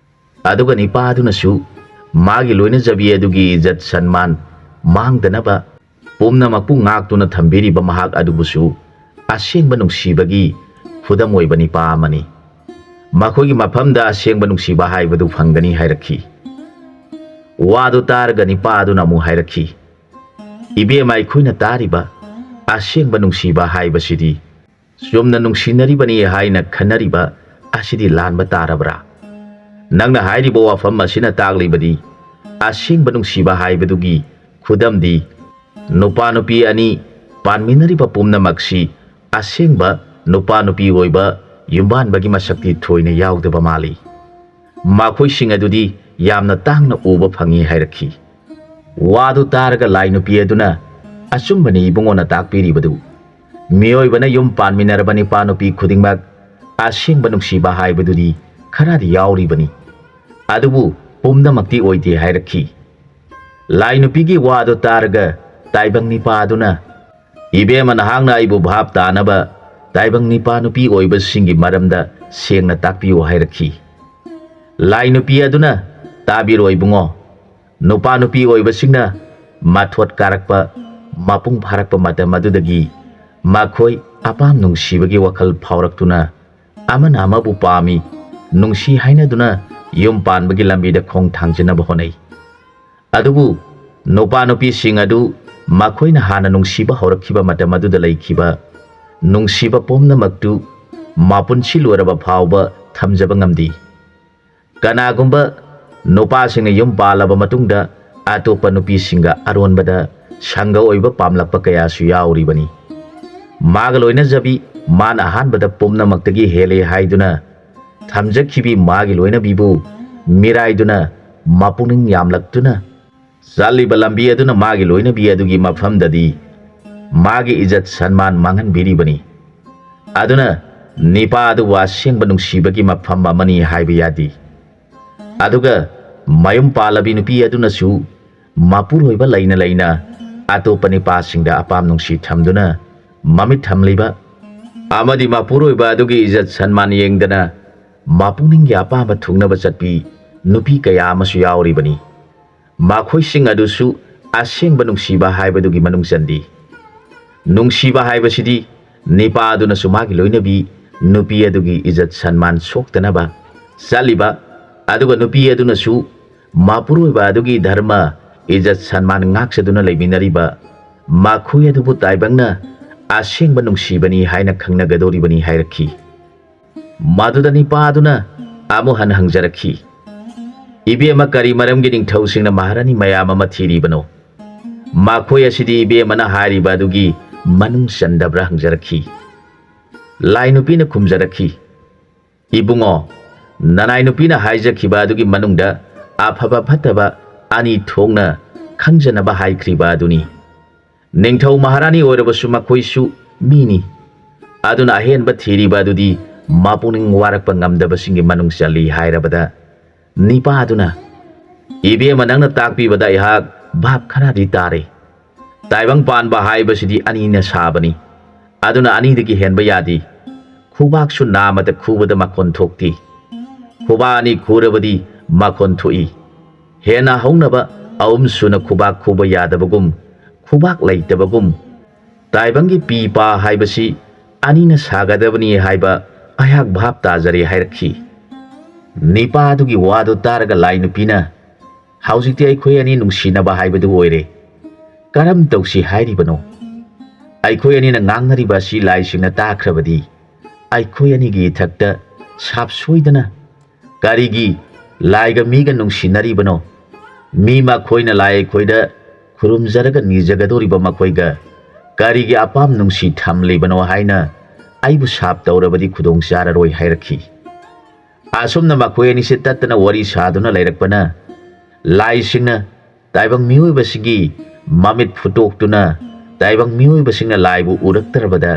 ꯑꯗꯨꯒ ꯅꯤꯄꯥ ꯑꯗꯨꯅꯁꯨ ꯃꯥꯒꯤ ꯂꯣꯏꯅꯖꯕꯤ ꯑꯗꯨꯒꯤ ꯏꯖꯠ ꯁꯟꯃꯥꯟ ꯃꯥꯡꯗꯅꯕ ꯄꯨꯝꯅꯃꯛꯄꯨ ꯉꯥꯛꯇꯨꯅ ꯊꯝꯕꯤꯔꯤꯕ ꯃꯍꯥꯛ ꯑꯗꯨꯕꯨꯁꯨ ꯑꯁꯦꯡꯕ ꯅꯨꯡꯁꯤꯕꯒꯤ ꯈꯨꯗꯝ ꯑꯣꯏꯕ ꯅꯤꯄꯥ ꯑꯃꯅꯤ꯫ ꯃꯈꯣꯏꯒꯤ ꯃꯐꯝꯗ ꯑꯁꯦꯡꯕ ꯅꯨꯡꯁꯤꯕ ꯍꯥꯏꯕꯗꯨ ꯐꯪꯒꯅꯤ ꯍꯥꯏꯔꯛꯈꯤ꯫ ꯋꯥꯗꯨ ꯇꯥꯔꯒ ꯅꯤꯄꯥ ꯑꯗꯨꯅ ꯑꯃꯨꯛ ꯍꯥꯏꯔꯛꯈꯤ, "ꯏꯕꯦꯝꯃ, ꯑꯩꯈꯣꯏꯅ ꯇꯥꯔꯤꯕ ꯑꯁꯦꯡꯕ ꯅꯨꯡꯁꯤꯕ ꯍꯥꯏꯕꯁꯤꯗꯤ ꯆꯨꯝꯅ ꯅꯨꯡꯁꯤꯅꯔꯤꯕꯅꯤ ꯍꯥꯏꯅ ꯈꯟꯅꯔꯤꯕ ꯑꯁꯤꯗꯤ ꯂꯥꯟꯕ ꯇꯥꯔꯕ꯭ꯔꯥ? ꯅꯪꯅ ꯍꯥꯏꯔꯤꯕ ꯋꯥꯐꯝ ꯑꯁꯤꯅ ꯇꯥꯛꯂꯤꯕꯗꯤ ꯑꯁꯦꯡꯕ ꯅꯨꯡꯁꯤꯕ ꯍꯥꯏꯕꯗꯨꯒꯤ ꯈꯨꯗꯝꯗꯤ ꯅꯨꯄꯥ ꯅꯨꯄꯤ ꯑꯅꯤ ꯄꯥꯟꯃꯤꯟꯅꯔꯤꯕ ꯄꯨꯝꯅꯃꯛꯁꯤ ꯑꯁꯦꯡꯕ ꯅꯨꯄꯥ ꯅꯨꯄꯤ ꯑꯣꯏꯕ ꯌꯨꯝꯕꯥꯟꯕꯒꯤ ꯃꯁꯛꯇꯤ ꯊꯣꯏꯅ ꯌꯥꯎꯗꯕ ꯃꯥꯜꯂꯤ꯫ ꯃꯈꯣꯏꯁꯤꯡ ꯑꯗꯨꯗꯤ ꯌꯥꯝꯅ ꯇꯥꯡꯅ ꯎꯕ ꯐꯪꯏ" ꯍꯥꯏꯔꯛꯈꯤ꯫ ꯋꯥꯗꯨ ꯇꯥꯔꯒ ꯂꯥꯏ ꯅꯨꯄꯤ ꯑꯗꯨꯅ, "ꯑꯆꯨꯝꯕꯅꯤ ꯏꯕꯨꯡꯉꯣꯅ ꯇꯥꯛꯄꯤꯔꯤꯕꯗꯨ꯫ ꯃꯤꯑꯣꯏꯕꯅ ꯌꯨꯝ ꯄꯥꯟꯃꯤꯟꯅꯔꯕ ꯅꯤꯄꯥ ꯅꯨꯄꯤ ꯈꯨꯗꯤꯡꯃꯛ ꯑꯁꯦꯡꯕ ꯅꯨꯡꯁꯤꯕ ꯍꯥꯏꯕꯗꯨꯗꯤ ꯈꯔꯗꯤ ꯌꯥꯎꯔꯤꯕꯅꯤ, ꯑꯗꯨꯕꯨ ꯄꯨꯝꯅꯃꯛꯇꯤ ꯑꯣꯏꯗꯦ" ꯍꯥꯏꯔꯛꯈꯤ꯫ ꯂꯥꯏ ꯅꯨꯄꯤꯒꯤ ꯋꯥꯗꯨ ꯇꯥꯔꯒ ꯇꯥꯏꯕꯪ ꯅꯤꯄꯥ ꯑꯗꯨꯅ, "ꯏꯕꯦꯝꯃ, ꯅꯍꯥꯛꯅ ꯑꯩꯕꯨ ꯚꯥꯞ ꯇꯥꯅꯕ ꯇꯥꯏꯕꯪ ꯅꯤꯄꯥ ꯅꯨꯄꯤ ꯑꯣꯏꯕꯁꯤꯡꯒꯤ ꯃꯔꯝꯗ ꯁꯦꯡꯅ ꯇꯥꯛꯄꯤꯌꯨ" ꯍꯥꯏꯔꯛꯈꯤ꯫ ꯂꯥꯏ ꯅꯨꯄꯤ ꯑꯗꯨꯅ, "ꯇꯥꯕꯤꯔꯣ ꯏꯕꯨꯡꯉꯣ, ꯅꯨꯄꯥ ꯅꯨꯄꯤ ꯑꯣꯏꯕꯁꯤꯡꯅ ꯃꯊꯣꯠ ꯀꯥꯔꯛꯄ, ꯃꯄꯨꯡ ꯐꯥꯔꯛꯄ ꯃꯇꯝ ꯑꯗꯨꯗꯒꯤ ꯃꯈꯣꯏ ꯑꯄꯥꯝ ꯅꯨꯡꯁꯤꯕꯒꯤ ꯋꯥꯈꯜ ꯐꯥꯎꯔꯛꯇꯨꯅ ꯑꯃꯅ ꯑꯃꯕꯨ ꯄꯥꯝꯃꯤ, ꯅꯨꯡꯁꯤ ꯍꯥꯏꯅꯗꯨꯅ ꯌꯨꯝ ꯄꯥꯟꯕꯒꯤ ꯂꯝꯕꯤꯗ ꯈꯣꯡ ꯊꯥꯡꯖꯤꯟꯅꯕ ꯍꯣꯠꯅꯩ꯫ ꯑꯗꯨꯕꯨ ꯅꯨꯄꯥ ꯅꯨꯄꯤꯁꯤꯡ ꯑꯗꯨ ꯃꯈꯣꯏꯅ ꯍꯥꯟꯅ ꯅꯨꯡꯁꯤꯕ ꯍꯧꯔꯛꯈꯤꯕ ꯃꯇꯝ ꯑꯗꯨꯗ ꯂꯩꯈꯤꯕ ꯅꯨꯡꯁꯤꯕ ꯄꯨꯝꯅꯃꯛꯇꯨ ꯃꯄꯨꯟꯁꯤ ꯂꯣꯏꯔꯕ ꯐꯥꯎꯕ ꯊꯝꯖꯕ ꯉꯝꯗꯦ꯫ ꯀꯅꯥꯒꯨꯝꯕ ꯅꯨꯄꯥꯁꯤꯡꯅ ꯌꯨꯝ ꯄꯥꯜꯂꯕ ꯃꯇꯨꯡꯗ ꯑꯇꯣꯞꯄ ꯅꯨꯄꯤꯁꯤꯡꯒ ꯑꯔꯣꯟꯕꯗ ꯁꯪꯒ ꯑꯣꯏꯕ ꯄꯥꯝꯂꯛꯄ ꯀꯌꯥꯁꯨ ꯌꯥꯎꯔꯤꯕꯅꯤ꯫ ꯃꯥꯒ ꯂꯣꯏꯅꯖꯕꯤ ꯃꯥꯅ ꯑꯍꯥꯟꯕꯗ ꯄꯨꯝꯅꯃꯛꯇꯒꯤ ꯍꯦꯜꯂꯦ ꯍꯥꯏꯗꯨꯅ ꯊꯝꯖꯈꯤꯕꯤ ꯃꯥꯒꯤ ꯂꯣꯏꯅꯕꯤꯕꯨ ꯃꯤꯔꯥꯏꯗꯨꯅ ꯃꯄꯨꯛꯅꯤꯡ ꯌꯥꯝꯂꯛꯇꯨꯅ ꯆꯠꯂꯤꯕ ꯂꯝꯕꯤ ꯑꯗꯨꯅ ꯃꯥꯒꯤ ꯂꯣꯏꯅꯕꯤ ꯑꯗꯨꯒꯤ ꯃꯐꯝꯗꯗꯤ ꯃꯥꯒꯤ ꯏꯖꯠ ꯁꯟꯃꯥꯟ ꯃꯥꯡꯍꯟꯕꯤꯔꯤꯕꯅꯤ꯫ ꯑꯗꯨꯅ ꯅꯤꯄꯥ ꯑꯗꯨꯕꯨ ꯑꯁꯦꯡꯕ ꯅꯨꯡꯁꯤꯕꯒꯤ ꯃꯐꯝ ꯑꯃꯅꯤ ꯍꯥꯏꯕ ꯌꯥꯗꯦ꯫ ꯑꯗꯨꯒ ꯃꯌꯨꯝ ꯄꯥꯜꯂꯕꯤ ꯅꯨꯄꯤ ꯑꯗꯨꯅꯁꯨ ꯃꯄꯨꯔꯣꯏꯕ ꯂꯩꯅ ꯂꯩꯅ ꯑꯇꯣꯞꯄ ꯅꯤꯄꯥꯁꯤꯡꯗ ꯑꯄꯥꯝ ꯅꯨꯡꯁꯤ ꯊꯝꯗꯨꯅ ꯃꯃꯤꯠ ꯊꯝꯂꯤꯕ ꯑꯃꯗꯤ ꯃꯄꯨꯔꯣꯏꯕ ꯑꯗꯨꯒꯤ ꯏꯖꯠ ꯁꯟꯃꯥꯟ ꯌꯦꯡꯗꯅ ꯃꯄꯨꯛꯅꯤꯡꯒꯤ ꯑꯄꯥꯝꯕ ꯊꯨꯡꯅꯕ ꯆꯠꯄꯤ ꯅꯨꯄꯤ ꯀꯌꯥ ꯑꯃꯁꯨ ꯌꯥꯎꯔꯤꯕꯅꯤ꯫ ꯃꯈꯣꯏꯁꯤꯡ ꯑꯗꯨꯁꯨ ꯑꯁꯦꯡꯕ ꯅꯨꯡꯁꯤꯕ ꯍꯥꯏꯕꯗꯨꯒꯤ ꯃꯅꯨꯡ ꯆꯟꯗꯦ꯫ ꯅꯨꯡꯁꯤꯕ ꯍꯥꯏꯕꯁꯤꯗꯤ ꯅꯤꯄꯥ ꯑꯗꯨꯅꯁꯨ ꯃꯥꯒꯤ ꯂꯣꯏꯅꯕꯤ ꯅꯨꯄꯤ ꯑꯗꯨꯒꯤ ꯏꯖꯠ ꯁꯟꯃꯥꯟ ꯁꯣꯛꯇꯅꯕ ꯆꯠꯂꯤꯕ, ꯑꯗꯨꯒ ꯅꯨꯄꯤ ꯑꯗꯨꯅꯁꯨ ꯃꯄꯨꯔꯣꯏꯕ ꯑꯗꯨꯒꯤ ꯙꯔꯃ, ꯏꯖꯠ ꯁꯟꯃꯥꯟ ꯉꯥꯛꯆꯗꯨꯅ ꯂꯩꯃꯤꯟꯅꯔꯤꯕ ꯃꯈꯣꯏ ꯑꯗꯨꯕꯨ ꯇꯥꯏꯕꯪꯅ ꯑꯁꯦꯡꯕ ꯅꯨꯡꯁꯤꯕꯅꯤ ꯍꯥꯏꯅ ꯈꯪꯅꯒꯗꯧꯔꯤꯕꯅꯤ ꯍꯥꯏꯔꯛꯈꯤ꯫ ꯃꯗꯨꯗ ꯅꯤꯄꯥ ꯑꯗꯨꯅ ꯑꯃꯨꯛ ꯍꯟꯅ ꯍꯪꯖꯔꯛꯈꯤ, "ꯏꯕꯦꯝꯃ, ꯀꯔꯤ ꯃꯔꯝꯒꯤ ꯅꯤꯡꯊꯧꯁꯤꯡꯅ ꯃꯍꯥꯔꯥꯅꯤ ꯃꯌꯥꯝ ꯑꯃ ꯊꯤꯔꯤꯕꯅꯣ? ꯃꯈꯣꯏ ꯑꯁꯤꯗꯤ ꯏꯕꯦꯝꯃꯅ ꯍꯥꯏꯔꯤꯕ ꯑꯗꯨꯒꯤ ꯃꯅꯨꯡ ꯆꯟꯗꯕ꯭ꯔꯥ?" ꯍꯪꯖꯔꯛꯈꯤ꯫ ꯂꯥꯏ ꯅꯨꯄꯤꯅ ꯈꯨꯝꯖꯔꯛꯈꯤ, "ꯏꯕꯨꯡꯉꯣ, ꯅꯅꯥꯏ ꯅꯨꯄꯤꯅ ꯍꯥꯏꯖꯈꯤꯕ ꯑꯗꯨꯒꯤ ꯃꯅꯨꯡꯗ ꯑꯐꯕ ꯐꯠꯇꯕ ꯑꯅꯤ ꯊꯣꯛꯅ ꯈꯪꯖꯅꯕ ꯍꯥꯏꯈ꯭ꯔꯤꯕ ꯑꯗꯨꯅꯤ꯫ ꯅꯤꯡꯊꯧ ꯃꯍꯥꯔꯥꯅꯤ ꯑꯣꯏꯔꯕꯁꯨ ꯃꯈꯣꯏꯁꯨ ꯃꯤꯅꯤ꯫ ꯑꯗꯨꯅ ꯑꯍꯦꯟꯕ ꯊꯤꯔꯤꯕ ꯑꯗꯨꯗꯤ ꯃꯄꯨꯛꯅꯤꯡ ꯋꯥꯔꯛꯄ ꯉꯝꯗꯕꯁꯤꯡꯒꯤ ꯃꯅꯨꯡ ꯆꯜꯂꯤ" ꯍꯥꯏꯔꯕꯗ, ꯅꯤꯄꯥ ꯑꯗꯨꯅ, "ꯏꯕꯦꯝꯃ, ꯅꯪꯅ ꯇꯥꯛꯄꯤꯕꯗ ꯑꯩꯍꯥꯛ ꯚꯥꯞ ꯈꯔꯗꯤ ꯇꯥꯔꯦ꯫ ꯇꯥꯏꯕꯪ ꯄꯥꯟꯕ ꯍꯥꯏꯕꯁꯤꯗꯤ ꯑꯅꯤꯅ ꯁꯥꯕꯅꯤ꯫ ꯑꯗꯨꯅ ꯑꯅꯤꯗꯒꯤ ꯍꯦꯟꯕ ꯌꯥꯗꯦ꯫ ꯈꯨꯕꯥꯛꯁꯨ ꯅꯥꯃꯗ ꯈꯨꯕꯗ ꯃꯈꯣꯟ ꯊꯣꯛꯇꯦ꯫ ꯈꯨꯕꯥꯛ ꯑꯅꯤ ꯈꯨꯔꯕꯗꯤ ꯃꯈꯣꯟ ꯊꯣꯛꯏ꯫ ꯍꯦꯟꯅ ꯍꯧꯅꯕ ꯑꯍꯨꯝ ꯁꯨꯅ ꯈꯨꯕꯥꯛ ꯈꯨꯕ ꯌꯥꯗꯕꯒꯨꯝ, ꯈꯨꯕꯥꯛ ꯂꯩꯇꯕꯒꯨꯝ, ꯇꯥꯏꯕꯪꯒꯤ ꯄꯤ ꯄꯥ ꯍꯥꯏꯕꯁꯤ ꯑꯅꯤꯅ ꯁꯥꯒꯗꯕꯅꯤ ꯍꯥꯏꯕ ꯑꯩꯍꯥꯛ ꯚꯥꯞ ꯇꯥꯖꯔꯦ" ꯍꯥꯏꯔꯛꯈꯤ꯫ ꯅꯤꯄꯥ ꯑꯗꯨꯒꯤ ꯋꯥꯗꯨ ꯇꯥꯔꯒ ꯂꯥꯏ ꯅꯨꯄꯤꯅ, "ꯍꯧꯖꯤꯛꯇꯤ ꯑꯩꯈꯣꯏ ꯑꯅꯤ ꯅꯨꯡꯁꯤꯅꯕ ꯍꯥꯏꯕꯗꯨ ꯑꯣꯏꯔꯦ꯫ ꯀꯔꯝ ꯇꯧꯁꯤ ꯍꯥꯏꯔꯤꯕꯅꯣ? ꯑꯩꯈꯣꯏ ꯑꯅꯤꯅ ꯉꯥꯡꯅꯔꯤꯕ ꯑꯁꯤ ꯂꯥꯏꯁꯤꯡꯅ ꯇꯥꯈ꯭ꯔꯕꯗꯤ ꯑꯩꯈꯣꯏ ꯑꯅꯤꯒꯤ ꯏꯊꯛꯇ ꯁꯥꯞ ꯁꯣꯏꯗꯅ ꯀꯔꯤꯒꯤ ꯂꯥꯏꯒ ꯃꯤꯒ ꯅꯨꯡꯁꯤꯅꯔꯤꯕꯅꯣ? ꯃꯤ ꯃꯈꯣꯏꯅ ꯂꯥꯏ ꯑꯩꯈꯣꯏꯗ ꯈꯨꯔꯨꯝꯖꯔꯒ ꯅꯤꯖꯒꯗꯧꯔꯤꯕ ꯃꯈꯣꯏꯒ ꯀꯔꯤꯒꯤ ꯑꯄꯥꯝ ꯅꯨꯡꯁꯤ ꯊꯝꯂꯤꯕꯅꯣ ꯍꯥꯏꯅ ꯑꯩꯕꯨ ꯁꯥꯞ ꯇꯧꯔꯕꯗꯤ ꯈꯨꯗꯣꯡ ꯆꯥꯔꯔꯣꯏ" ꯍꯥꯏꯔꯛꯈꯤ꯫ ꯑꯁꯨꯝꯅ ꯃꯈꯣꯏ ꯑꯅꯤꯁꯦ ꯇꯠꯇꯅ ꯋꯥꯔꯤ ꯁꯥꯗꯨꯅ ꯂꯩꯔꯛꯄꯅ, ꯂꯥꯏꯁꯤꯡꯅ ꯇꯥꯏꯕꯪ ꯃꯤꯑꯣꯏꯕꯁꯤꯡꯒꯤ ꯃꯃꯤꯠ ꯐꯨꯠꯇꯣꯛꯇꯨꯅ ꯇꯥꯏꯕꯪ ꯃꯤꯑꯣꯏꯕꯁꯤꯡꯅ ꯂꯥꯏꯕꯨ ꯎꯔꯛꯇ꯭ꯔꯕꯗ,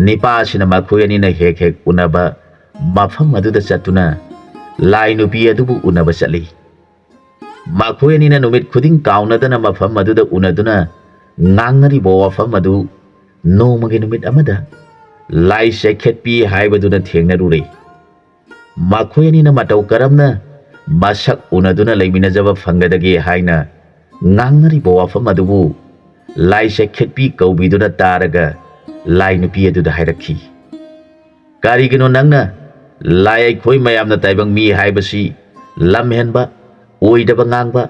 ꯅꯤꯄꯥꯁꯤꯅ ꯃꯈꯣꯏ ꯑꯅꯤꯅ ꯍꯦꯛ ꯍꯦꯛ ꯎꯅꯕ ꯃꯐꯝ ꯑꯗꯨꯗ ꯆꯠꯇꯨꯅ ꯂꯥꯏ ꯅꯨꯄꯤ ꯑꯗꯨꯕꯨ ꯎꯅꯕ ꯆꯠꯂꯤ꯫ ꯃꯈꯣꯏ ꯑꯅꯤꯅ ꯅꯨꯃꯤꯠ ꯈꯨꯗꯤꯡ ꯀꯥꯎꯅꯗꯅ ꯃꯐꯝ ꯑꯗꯨꯗ ꯎꯅꯗꯨꯅ ꯉꯥꯡꯅꯔꯤꯕ ꯋꯥꯐꯝ ꯑꯗꯨ ꯅꯣꯡꯃꯒꯤ ꯅꯨꯃꯤꯠ ꯑꯃꯗ ꯂꯥꯏ ꯆꯩꯈꯦꯠꯄꯤ ꯍꯥꯏꯕꯗꯨꯅ ꯊꯦꯡꯅꯔꯨꯔꯦ꯫ ꯃꯈꯣꯏ ꯑꯅꯤꯅ ꯃꯇꯧ ꯀꯔꯝꯅ ꯃꯁꯛ ꯎꯅꯗꯨꯅ ꯂꯩꯃꯤꯟꯅꯖꯕ ꯐꯪꯒꯗꯒꯦ ꯍꯥꯏꯅ ꯉꯥꯡꯅꯔꯤꯕ ꯋꯥꯐꯝ ꯑꯗꯨꯕꯨ ꯂꯥꯏ ꯆꯩꯈꯦꯠꯄꯤ ꯀꯧꯕꯤꯗꯨꯅ ꯇꯥꯔꯒ ꯂꯥꯏ ꯅꯨꯄꯤ ꯑꯗꯨꯗ ꯍꯥꯏꯔꯛꯈꯤ, "ꯀꯔꯤꯒꯤꯅꯣ ꯅꯪꯅ ꯂꯥꯏ ꯑꯩꯈꯣꯏ ꯃꯌꯥꯝꯅ ꯇꯥꯏꯕꯪ ꯃꯤ ꯍꯥꯏꯕꯁꯤ ꯂꯝꯍꯦꯟꯕ, ꯑꯣꯏꯗꯕ ꯉꯥꯡꯕ,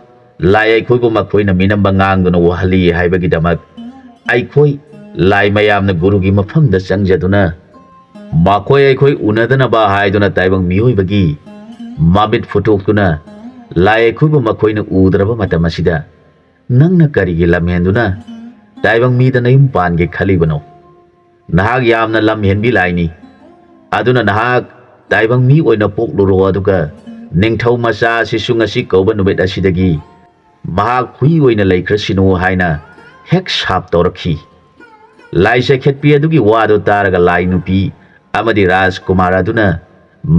ꯂꯥꯏ ꯑꯩꯈꯣꯏꯕꯨ ꯃꯈꯣꯏꯅ ꯃꯤꯅꯝꯕ ꯉꯥꯡꯗꯨꯅ ꯋꯥꯍꯜꯂꯤ ꯍꯥꯏꯕꯒꯤꯗꯃꯛ ꯑꯩꯈꯣꯏ ꯂꯥꯏ ꯃꯌꯥꯝꯅ ꯒꯨꯔꯨꯒꯤ ꯃꯐꯝꯗ ꯆꯪꯖꯗꯨꯅ ꯃꯈꯣꯏ ꯑꯩꯈꯣꯏ ꯎꯅꯗꯅꯕ ꯍꯥꯏꯗꯨꯅ ꯇꯥꯏꯕꯪ ꯃꯤꯑꯣꯏꯕꯒꯤ ꯃꯃꯤꯠ ꯐꯨꯠꯇꯣꯛꯇꯨꯅ ꯂꯥꯏ ꯑꯩꯈꯣꯏꯕꯨ ꯃꯈꯣꯏꯅ ꯎꯗ꯭ꯔꯕ ꯃꯇꯝ ꯑꯁꯤꯗ ꯅꯪꯅ ꯀꯔꯤꯒꯤ ꯂꯝꯍꯦꯟꯗꯨꯅ ꯇꯥꯏꯕꯪ ꯃꯤꯗ ꯅꯌꯨꯝ ꯄꯥꯟꯒꯦ ꯈꯜꯂꯤꯕꯅꯣ? ꯅꯍꯥꯛ ꯌꯥꯝꯅ ꯂꯝꯍꯦꯟꯕꯤ ꯂꯥꯏꯅꯤ꯫ ꯑꯗꯨꯅ ꯅꯍꯥꯛ ꯇꯥꯏꯕꯪ ꯃꯤ ꯑꯣꯏꯅ ꯄꯣꯛꯂꯨꯔꯣ, ꯑꯗꯨꯒ ꯅꯤꯡꯊꯧ ꯃꯆꯥ ꯑꯁꯤꯁꯨ ꯉꯁꯤ ꯀꯧꯕ ꯅꯨꯃꯤꯠ ꯑꯁꯤꯗꯒꯤ ꯃꯍꯥꯛ ꯍꯨꯏ ꯑꯣꯏꯅ ꯂꯩꯈ꯭ꯔꯁꯤꯅꯨ" ꯍꯥꯏꯅ ꯍꯦꯛ ꯁꯥꯞ ꯇꯧꯔꯛꯈꯤ꯫ ꯂꯥꯏ ꯆꯩꯈꯦꯠꯄꯤ ꯑꯗꯨꯒꯤ ꯋꯥꯗꯨ ꯇꯥꯔꯒ ꯂꯥꯏ ꯅꯨꯄꯤ ꯑꯃꯗꯤ ꯔꯥꯖꯀꯨꯃꯥꯔ ꯑꯗꯨꯅ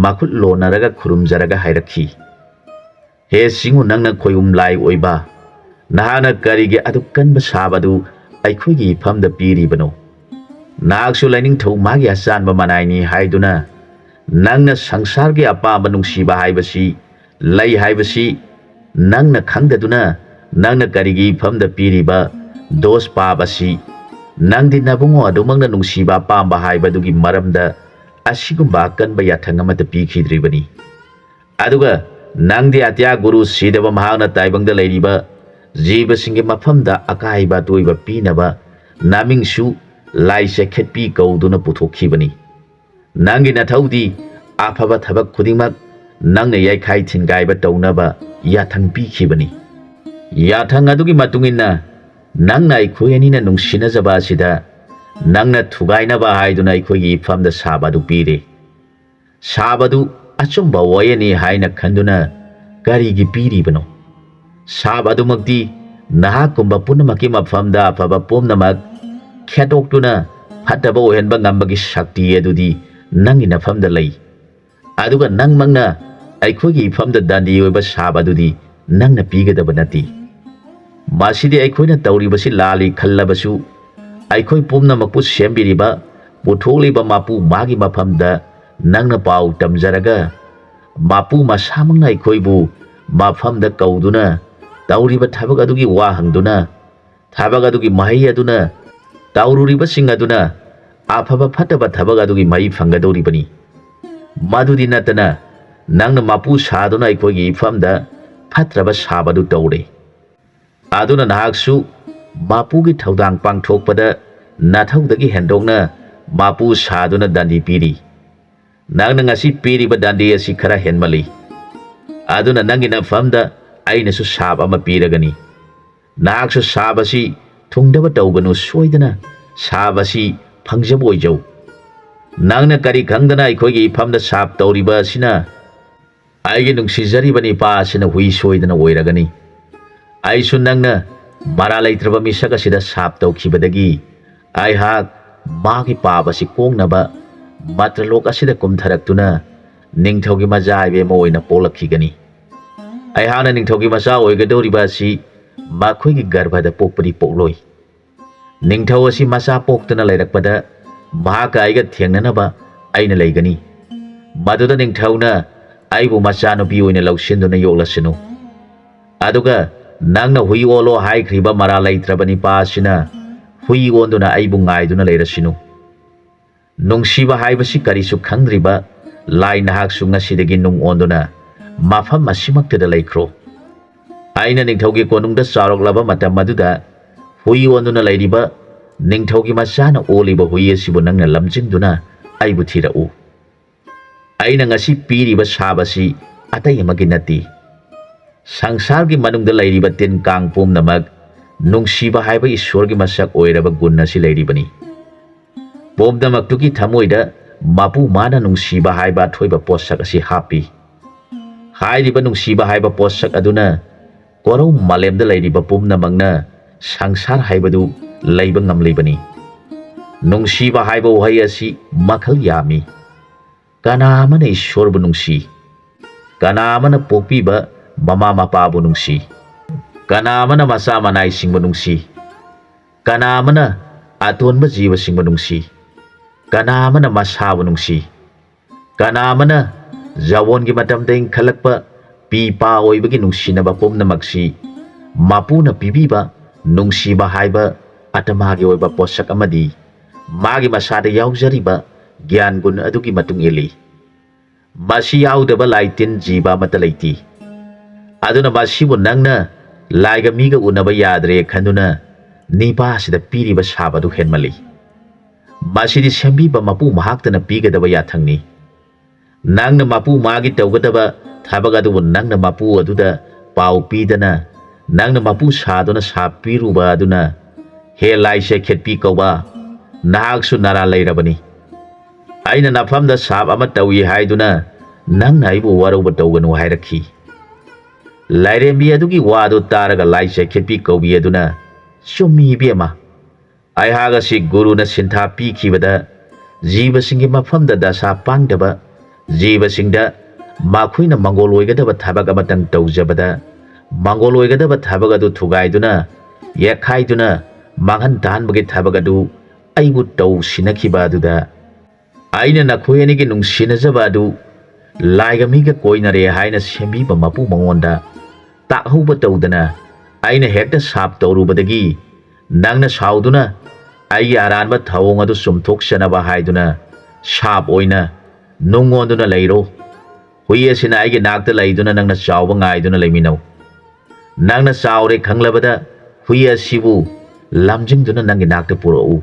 ꯃꯈꯨꯠ ꯂꯣꯟꯅꯔꯒ ꯈꯨꯔꯨꯝꯖꯔꯒ ꯍꯥꯏꯔꯛꯈꯤ, "ꯍꯦ ꯁꯤꯡꯉꯨ, ꯅꯪꯅ ꯈꯣꯏꯍꯨꯝ ꯂꯥꯏ ꯑꯣꯏꯕ, ꯅꯍꯥꯛꯅ ꯀꯔꯤꯒꯤ ꯑꯗꯨꯛ ꯀꯟꯕ ꯁꯥꯕ ꯑꯗꯨ ꯑꯩꯈꯣꯏꯒꯤ ꯏꯐꯝꯗ ꯄꯤꯔꯤꯕꯅꯣ? ꯅꯍꯥꯛꯁꯨ ꯂꯥꯏꯅꯤꯡꯊꯧ ꯃꯥꯒꯤ ꯑꯆꯥꯟꯕ ꯃꯅꯥꯏꯅꯤ ꯍꯥꯏꯗꯨꯅ ꯅꯪꯅ ꯁꯪꯁꯥꯔꯒꯤ ꯑꯄꯥꯝꯕ ꯅꯨꯡꯁꯤꯕ ꯍꯥꯏꯕꯁꯤ ꯂꯩ ꯍꯥꯏꯕꯁꯤ ꯅꯪꯅ ꯈꯪꯗꯗꯨꯅ ꯅꯪꯅ ꯀꯔꯤꯒꯤ ꯏꯐꯝꯗ ꯄꯤꯔꯤꯕ ꯗꯣꯁ ꯄꯥꯞ ꯑꯁꯤ? ꯅꯪꯗꯤ ꯅꯕꯨꯡꯉꯣ ꯑꯗꯨꯃꯛꯅ ꯅꯨꯡꯁꯤꯕ ꯑꯄꯥꯝꯕ ꯍꯥꯏꯕꯗꯨꯒꯤ ꯃꯔꯝꯗ ꯑꯁꯤꯒꯨꯝꯕ ꯑꯀꯟꯕ ꯌꯥꯊꯪ ꯑꯃꯠꯇ ꯄꯤꯈꯤꯗ꯭ꯔꯤꯕꯅꯤ꯫ ꯑꯗꯨꯒ ꯅꯪꯗꯤ ꯑꯇ꯭ꯌꯥ ꯒꯨꯔꯨ ꯁꯤꯗꯕ ꯃꯍꯥꯛꯅ ꯇꯥꯏꯕꯪꯗ ꯂꯩꯔꯤꯕ ꯖꯤꯕꯁꯤꯡꯒꯤ ꯃꯐꯝꯗ ꯑꯀꯥꯏꯕ ꯑꯇꯣꯏꯕ ꯄꯤꯅꯕ ꯅꯃꯤꯡꯁꯨ ꯂꯥꯏ ꯆꯩꯈꯦꯠꯄꯤ ꯀꯧꯗꯨꯅ ꯄꯨꯊꯣꯛꯈꯤꯕꯅꯤ꯫ ꯅꯪꯒꯤ ꯅꯊꯧꯗꯤ ꯑꯐꯕ ꯊꯕꯛ ꯈꯨꯗꯤꯡꯃꯛ ꯅꯪꯅ ꯌꯩꯈꯥꯏ ꯊꯤꯟꯒꯥꯏꯕ ꯇꯧꯅꯕ ꯌꯥꯊꯪ ꯄꯤꯈꯤꯕꯅꯤ꯫ ꯌꯥꯊꯪ ꯑꯗꯨꯒꯤ ꯃꯇꯨꯡ ꯏꯟꯅ ꯅꯪꯅ ꯑꯩꯈꯣꯏ ꯑꯅꯤꯅ ꯅꯨꯡꯁꯤꯅꯖꯕ ꯑꯁꯤꯗ ꯅꯪꯅ ꯊꯨꯒꯥꯏꯅꯕ ꯍꯥꯏꯗꯨꯅ ꯑꯩꯈꯣꯏꯒꯤ ꯏꯐꯝꯗ ꯁꯥꯕ ꯑꯗꯨ ꯄꯤꯔꯦ꯫ ꯁꯥꯕꯗꯨ ꯑꯆꯨꯝꯕ ꯑꯣꯏꯔꯅꯤ ꯍꯥꯏꯅ ꯈꯟꯗꯨꯅ ꯀꯔꯤꯒꯤ ꯄꯤꯔꯤꯕꯅꯣ? ꯁꯥꯕ ꯑꯗꯨꯃꯛꯇꯤ ꯅꯍꯥꯛꯀꯨꯝꯕ ꯄꯨꯝꯅꯃꯛꯀꯤ ꯃꯐꯝꯗ ꯑꯐꯕ ꯄꯨꯝꯅꯃꯛ ꯈꯦꯠꯇꯣꯛꯇꯨꯅ ꯐꯠꯇꯕ ꯑꯣꯏꯍꯟꯕ ꯉꯝꯕꯒꯤ ꯁꯛꯇꯤ ꯑꯗꯨꯗꯤ ꯅꯪꯒꯤ ꯅꯐꯝꯗ ꯂꯩ꯫ ꯑꯗꯨꯒ ꯅꯪꯃꯛꯅ ꯑꯩꯈꯣꯏꯒꯤ ꯏꯐꯝꯗ ꯗꯟꯗꯤ ꯑꯣꯏꯕ ꯁꯥꯕ ꯑꯗꯨꯗꯤ ꯅꯪꯅ ꯄꯤꯒꯗꯕ ꯅꯠꯇꯦ꯫ ꯃꯁꯤꯗꯤ ꯑꯩꯈꯣꯏꯅ ꯇꯧꯔꯤꯕꯁꯤ ꯂꯥꯜꯂꯤ ꯈꯜꯂꯕꯁꯨ, ꯑꯩꯈꯣꯏ ꯄꯨꯝꯅꯃꯛꯄꯨ ꯁꯦꯝꯕꯤꯔꯤꯕ, ꯄꯨꯊꯣꯛꯂꯤꯕ ꯃꯄꯨ ꯃꯥꯒꯤ ꯃꯐꯝꯗ ꯅꯪꯅ ꯄꯥꯎ ꯇꯝꯖꯔꯒ ꯃꯄꯨ ꯃꯁꯥꯃꯛꯅ ꯑꯩꯈꯣꯏꯕꯨ ꯃꯐꯝꯗ ꯀꯧꯗꯨꯅ ꯇꯧꯔꯤꯕ ꯊꯕꯛ ꯑꯗꯨꯒꯤ ꯋꯥ ꯍꯪꯗꯨꯅ, ꯊꯕꯛ ꯑꯗꯨꯒꯤ ꯃꯍꯩ ꯑꯗꯨꯅ ꯇꯧꯔꯨꯔꯤꯕꯁꯤꯡ ꯑꯗꯨꯅ ꯑꯐꯕ ꯐꯠꯇꯕ ꯊꯕꯛ ꯑꯗꯨꯒꯤ ꯃꯍꯩ ꯐꯪꯒꯗꯧꯔꯤꯕꯅꯤ꯫ ꯃꯗꯨꯗꯤ ꯅꯠꯇꯅ ꯅꯪꯅ ꯃꯄꯨ ꯁꯥꯗꯨꯅ ꯑꯩꯈꯣꯏꯒꯤ ꯏꯐꯝꯗ ꯐꯠꯇ꯭ꯔꯕ ꯁꯥꯕꯗꯨ ꯇꯧꯔꯦ꯫ ꯑꯗꯨꯅ ꯅꯍꯥꯛꯁꯨ ꯃꯄꯨꯒꯤ ꯊꯧꯗꯥꯡ ꯄꯥꯡꯊꯣꯛꯄꯗ ꯅꯊꯧꯗꯒꯤ ꯍꯦꯟꯗꯣꯛꯅ ꯃꯄꯨ ꯁꯥꯗꯨꯅ ꯗꯟꯗꯤ ꯄꯤꯔꯤ꯫ ꯅꯪꯅ ꯉꯁꯤ ꯄꯤꯔꯤꯕ ꯗꯟꯗꯤ ꯑꯁꯤ ꯈꯔ ꯍꯦꯟꯃꯜꯂꯤ꯫ ꯑꯗꯨꯅ ꯅꯪꯒꯤ ꯅꯐꯝꯗ ꯑꯩꯅꯁꯨ ꯁꯥꯞ ꯑꯃ ꯄꯤꯔꯒꯅꯤ꯫ ꯅꯍꯥꯛꯁꯨ ꯁꯥꯞ ꯑꯁꯤ ꯊꯨꯡꯗꯕ ꯇꯧꯒꯅꯨ, ꯁꯣꯏꯗꯅ ꯁꯥꯞ ꯑꯁꯤ ꯐꯪꯖꯕ ꯑꯣꯏꯖꯧ꯫ ꯅꯪꯅ ꯀꯔꯤ ꯈꯪꯗꯅ ꯑꯩꯈꯣꯏꯒꯤ ꯏꯐꯝꯗ ꯁꯥꯞ ꯇꯧꯔꯤꯕ ꯑꯁꯤꯅ ꯑꯩꯒꯤ ꯅꯨꯡꯁꯤꯖꯔꯤꯕ ꯅꯤꯄꯥ ꯑꯁꯤꯅ ꯍꯨꯏ ꯁꯣꯏꯗꯅ ꯑꯣꯏꯔꯒꯅꯤ꯫ ꯑꯩꯁꯨ ꯅꯪꯅ ꯃꯔꯥ ꯂꯩꯇ꯭ꯔꯕ ꯃꯤꯁꯛ ꯑꯁꯤꯗ ꯁꯥꯞ ꯇꯧꯈꯤꯕꯗꯒꯤ ꯑꯩꯍꯥꯛ ꯃꯥꯒꯤ ꯄꯥꯞ ꯑꯁꯤ ꯀꯣꯛꯅꯕ ꯃꯇ꯭ꯔꯂꯣꯛ ꯑꯁꯤꯗ ꯀꯨꯝꯊꯔꯛꯇꯨꯅ ꯅꯤꯡꯊꯧꯒꯤ ꯃꯆꯥ ꯏꯕꯦꯝꯃ ꯑꯣꯏꯅ ꯄꯣꯛꯂꯛꯈꯤꯒꯅꯤ꯫ ꯑꯩꯍꯥꯛꯅ ꯅꯤꯡꯊꯧꯒꯤ ꯃꯆꯥ ꯑꯣꯏꯒꯗꯧꯔꯤꯕ ꯑꯁꯤ ꯃꯈꯣꯏꯒꯤ ꯒꯔꯚꯗ ꯄꯣꯛꯄꯗꯤ ꯄꯣꯛꯂꯣꯏ꯫ ꯅꯤꯡꯊꯧ ꯑꯁꯤ ꯃꯆꯥ ꯄꯣꯛꯇꯅ ꯂꯩꯔꯛꯄꯗ ꯃꯍꯥꯛꯀ ꯑꯩꯒ ꯊꯦꯡꯅꯅꯕ ꯑꯩꯅ ꯂꯩꯒꯅꯤ꯫ ꯃꯗꯨꯗ ꯅꯤꯡꯊꯧꯅ ꯑꯩꯕꯨ ꯃꯆꯥꯅꯨꯄꯤ ꯑꯣꯏꯅ ꯂꯧꯁꯤꯟꯗꯨꯅ ꯌꯣꯛꯂꯁꯅꯨ꯫ ꯑꯗꯨꯒ ꯅꯪꯅ ꯍꯨꯏ ꯑꯣꯜꯂꯣ ꯍꯥꯏꯈ꯭ꯔꯤꯕ ꯃꯔꯥ ꯂꯩꯇ꯭ꯔꯕ ꯅꯤꯄꯥ ꯑꯁꯤꯅ ꯍꯨꯏ ꯑꯣꯟꯗꯨꯅ ꯑꯩꯕꯨ ꯉꯥꯏꯗꯨꯅ ꯂꯩꯔꯁꯤꯅꯨ꯫ ꯅꯨꯡꯁꯤꯕ ꯍꯥꯏꯕꯁꯤ ꯀꯔꯤꯁꯨ ꯈꯪꯗ꯭ꯔꯤꯕ ꯂꯥꯏ ꯅꯍꯥꯛꯁꯨ ꯉꯁꯤꯗꯒꯤ ꯅꯨꯡ ꯑꯣꯟꯗꯨꯅ ꯃꯐꯝ ꯑꯁꯤꯃꯛꯇꯗ ꯂꯩꯈ꯭ꯔꯣ꯫ ꯑꯩꯅ ꯅꯤꯡꯊꯧꯒꯤ ꯀꯣꯅꯨꯡꯗ ꯆꯥꯎꯔꯛꯂꯕ ꯃꯇꯝ ꯑꯗꯨꯗ ꯍꯨꯏ ꯑꯣꯟꯗꯨꯅ ꯂꯩꯔꯤꯕ ꯅꯤꯡꯊꯧꯒꯤ ꯃꯆꯥꯅ ꯑꯣꯜꯂꯤꯕ ꯍꯨꯏ ꯑꯁꯤꯕꯨ ꯅꯪꯅ ꯂꯝꯖꯤꯡꯗꯨꯅ ꯑꯩꯕꯨ ꯊꯤꯔꯛꯎ꯫ ꯑꯩꯅ ꯉꯁꯤ ꯄꯤꯔꯤꯕ ꯁꯥꯞ ꯑꯁꯤ ꯑꯇꯩ ꯑꯃꯒꯤ ꯅꯠꯇꯦ꯫ ꯁꯪꯁꯥꯔꯒꯤ ꯃꯅꯨꯡꯗ ꯂꯩꯔꯤꯕ ꯇꯤꯟ ꯀꯥꯡ ꯄꯨꯝꯅꯃꯛ ꯅꯨꯡꯁꯤꯕ ꯍꯥꯏꯕ ꯏꯁꯣꯔꯒꯤ ꯃꯁꯛ ꯑꯣꯏꯔꯕ ꯒꯨꯟ ꯑꯁꯤ ꯂꯩꯔꯤꯕꯅꯤ꯫ ꯄꯨꯝꯅꯃꯛꯇꯨꯒꯤ ꯊꯃꯣꯏꯗ ꯃꯄꯨ ꯃꯥꯅ ꯅꯨꯡꯁꯤꯕ ꯍꯥꯏꯕ ꯑꯊꯣꯏꯕ ꯄꯣꯠꯁꯛ ꯑꯁꯤ ꯍꯥꯞꯄꯤ꯫ ꯍꯥꯏꯔꯤꯕ ꯅꯨꯡꯁꯤꯕ ꯍꯥꯏꯕ ꯄꯣꯠꯁꯛ ꯑꯗꯨꯅ ꯀꯣꯔꯧ ꯃꯥꯂꯦꯝꯗ ꯂꯩꯔꯤꯕ ꯄꯨꯝꯅꯃꯛꯅ ꯁꯪꯁꯥꯔ ꯍꯥꯏꯕꯗꯨ ꯂꯩꯕ ꯉꯝꯂꯤꯕꯅꯤ꯫ ꯅꯨꯡꯁꯤꯕ ꯍꯥꯏꯕ ꯋꯥꯍꯩ ꯑꯁꯤ ꯃꯈꯜ ꯌꯥꯝꯃꯤ꯫ ꯀꯅꯥ ꯑꯃꯅ ꯏꯁꯣꯔꯕꯨ ꯅꯨꯡꯁꯤ? ꯀꯅꯥ ꯑꯃꯅ ꯄꯣꯛꯄꯤꯕ ꯃꯃꯥ ꯃꯄꯥꯕꯨ ꯅꯨꯡꯁꯤ? ꯀꯅꯥ ꯑꯃꯅ ꯃꯆꯥ ꯃꯅꯥꯏꯁꯤꯡꯕꯨ ꯅꯨꯡꯁꯤ? ꯀꯅꯥ ꯑꯃꯅ ꯑꯇꯣꯟꯕ ꯖꯤꯕꯁꯤꯡꯕꯨ ꯅꯨꯡꯁꯤ? ꯀꯅꯥ ꯑꯃꯅ ꯃꯁꯥꯕꯨ ꯅꯨꯡꯁꯤ? ꯀꯅꯥ ꯑꯃꯅ ꯖꯋꯣꯟꯒꯤ ꯃꯇꯝꯗ ꯏꯟꯈꯠꯂꯛꯄ ꯄꯤ ꯄꯥ ꯑꯣꯏꯕꯒꯤ ꯅꯨꯡꯁꯤꯅꯕ ꯄꯨꯝꯅꯃꯛꯁꯤ ꯃꯄꯨꯅ ꯄꯤꯕꯤꯕ ꯅꯨꯡꯁꯤꯕ ꯍꯥꯏꯕ ꯑꯇꯃꯥꯒꯤ ꯑꯣꯏꯕ ꯄꯣꯠꯁꯛ ꯑꯃꯗꯤ ꯃꯥꯒꯤ ꯃꯁꯥꯗ ꯌꯥꯎꯖꯔꯤꯕ ꯒ꯭ꯌꯥꯟ ꯒꯨꯟ ꯑꯗꯨꯒꯤ ꯃꯇꯨꯡ ꯏꯜꯂꯤ꯫ ꯃꯁꯤ ꯌꯥꯎꯗꯕ ꯂꯥꯏ ꯇꯤꯟ ꯖꯤꯕ ꯑꯃꯠꯇ ꯂꯩꯇꯦ꯫ ꯑꯗꯨꯅ ꯃꯁꯤꯕꯨ ꯅꯪꯅ ꯂꯥꯏꯒ ꯃꯤꯒ ꯎꯅꯕ ꯌꯥꯗ꯭ꯔꯦ ꯈꯟꯗꯨꯅ ꯅꯤꯄꯥꯁꯤꯗ ꯄꯤꯔꯤꯕ ꯁꯥꯞ ꯑꯗꯨ ꯍꯦꯟꯃꯜꯂꯤ꯫ ꯃꯁꯤꯗꯤ ꯁꯦꯝꯕꯤꯕ ꯃꯄꯨ ꯃꯍꯥꯛꯇꯅ ꯄꯤꯒꯗꯕ ꯌꯥꯊꯪꯅꯤ꯫ ꯅꯪꯅ ꯃꯄꯨ ꯃꯥꯒꯤ ꯇꯧꯒꯗꯕ ꯊꯕꯛ ꯑꯗꯨꯕꯨ ꯅꯪꯅ ꯃꯄꯨ ꯑꯗꯨꯗ ꯄꯥꯎ ꯄꯤꯗꯅ, ꯅꯪꯅ ꯃꯄꯨ ꯁꯥꯗꯨꯅ ꯁꯥꯞ ꯄꯤꯔꯨꯕ ꯑꯗꯨꯅ, "ꯍꯦ ꯂꯥꯏ ꯁꯦꯈꯦꯠꯄꯤ ꯀꯧꯕ, ꯅꯍꯥꯛꯁꯨ ꯅꯔꯥ ꯂꯩꯔꯕꯅꯤ꯫ ꯑꯩꯅ ꯅꯐꯝꯗ ꯁꯥꯞ ꯑꯃ ꯇꯧꯏ ꯍꯥꯏꯗꯨꯅ ꯅꯪꯅ ꯑꯩꯕꯨ ꯋꯥꯔꯧꯕ ꯇꯧꯒꯅꯨ" ꯍꯥꯏꯔꯛꯈꯤ꯫ ꯂꯥꯏꯔꯦꯝꯕꯤ ꯑꯗꯨꯒꯤ ꯋꯥꯗꯨ ꯇꯥꯔꯒ ꯂꯥꯏ ꯁꯦꯈꯦꯠꯄꯤ ꯀꯧꯕꯤ ꯑꯗꯨꯅ, "ꯆꯨꯝꯃꯤ ꯏꯕꯦꯝꯃ, ꯑꯩꯍꯥꯛ ꯑꯁꯤ ꯒꯨꯔꯨꯅ ꯁꯤꯟꯊꯥ ꯄꯤꯈꯤꯕꯗ ꯖꯤꯕꯁꯤꯡꯒꯤ ꯃꯐꯝꯗ ꯗꯁꯥ ꯄꯥꯡꯗꯕ ꯖꯤꯕꯁꯤꯡꯗ ꯃꯈꯣꯏꯅ ꯃꯪꯒꯣꯜ ꯑꯣꯏꯒꯗꯕ ꯊꯕꯛ ꯑꯃꯇꯪ ꯇꯧꯖꯕꯗ, ꯃꯪꯒꯣꯜ ꯑꯣꯏꯒꯗꯕ ꯊꯕꯛ ꯑꯗꯨ ꯊꯨꯒꯥꯏꯗꯨꯅ, ꯌꯦꯛꯈꯥꯏꯗꯨꯅ, ꯃꯥꯡꯍꯟ ꯇꯥꯍꯟꯕꯒꯤ ꯊꯕꯛ ꯑꯗꯨ ꯑꯩꯕꯨ ꯇꯧ ꯁꯤꯟꯅꯈꯤꯕ ꯑꯗꯨꯗ, ꯑꯩꯅ ꯅꯈꯣꯏ ꯑꯅꯤꯒꯤ ꯅꯨꯡꯁꯤꯅꯖꯕ ꯑꯗꯨ ꯂꯥꯏꯒ ꯃꯤꯒ ꯀꯣꯏꯅꯔꯦ ꯍꯥꯏꯅ ꯁꯦꯝꯕꯤꯕ ꯃꯄꯨ ꯃꯉꯣꯟꯗ ꯇꯥꯛꯍꯧꯕ ꯇꯧꯗꯅ, ꯑꯩꯅ ꯍꯦꯛꯇ ꯁꯥꯞ ꯇꯧꯔꯨꯕꯗꯒꯤ ꯅꯪꯅ ꯁꯥꯎꯗꯨꯅ ꯑꯩꯒꯤ ꯑꯔꯥꯟꯕ ꯊꯧꯑꯣꯡ ꯑꯗꯨ ꯆꯨꯝꯊꯣꯛꯆꯅꯕ ꯍꯥꯏꯗꯨꯅ ꯁꯥꯞ ꯑꯣꯏꯅ ꯅꯨꯡ ꯑꯣꯟꯗꯨꯅ ꯂꯩꯔꯣ꯫ ꯍꯨꯏ ꯑꯁꯤꯅ ꯑꯩꯒꯤ ꯅꯥꯛꯇ ꯂꯩꯗꯨꯅ ꯅꯪꯅ ꯆꯥꯎꯕ ꯉꯥꯏꯗꯨꯅ ꯂꯩꯃꯤꯟꯅꯧ꯫ ꯅꯪꯅ ꯆꯥꯎꯔꯦ ꯈꯪꯂꯕꯗ ꯍꯨꯏ ꯑꯁꯤꯕꯨ ꯂꯝꯖꯤꯡꯗꯨꯅ ꯅꯪꯒꯤ ꯅꯥꯛꯇ ꯄꯨꯔꯛꯎ꯫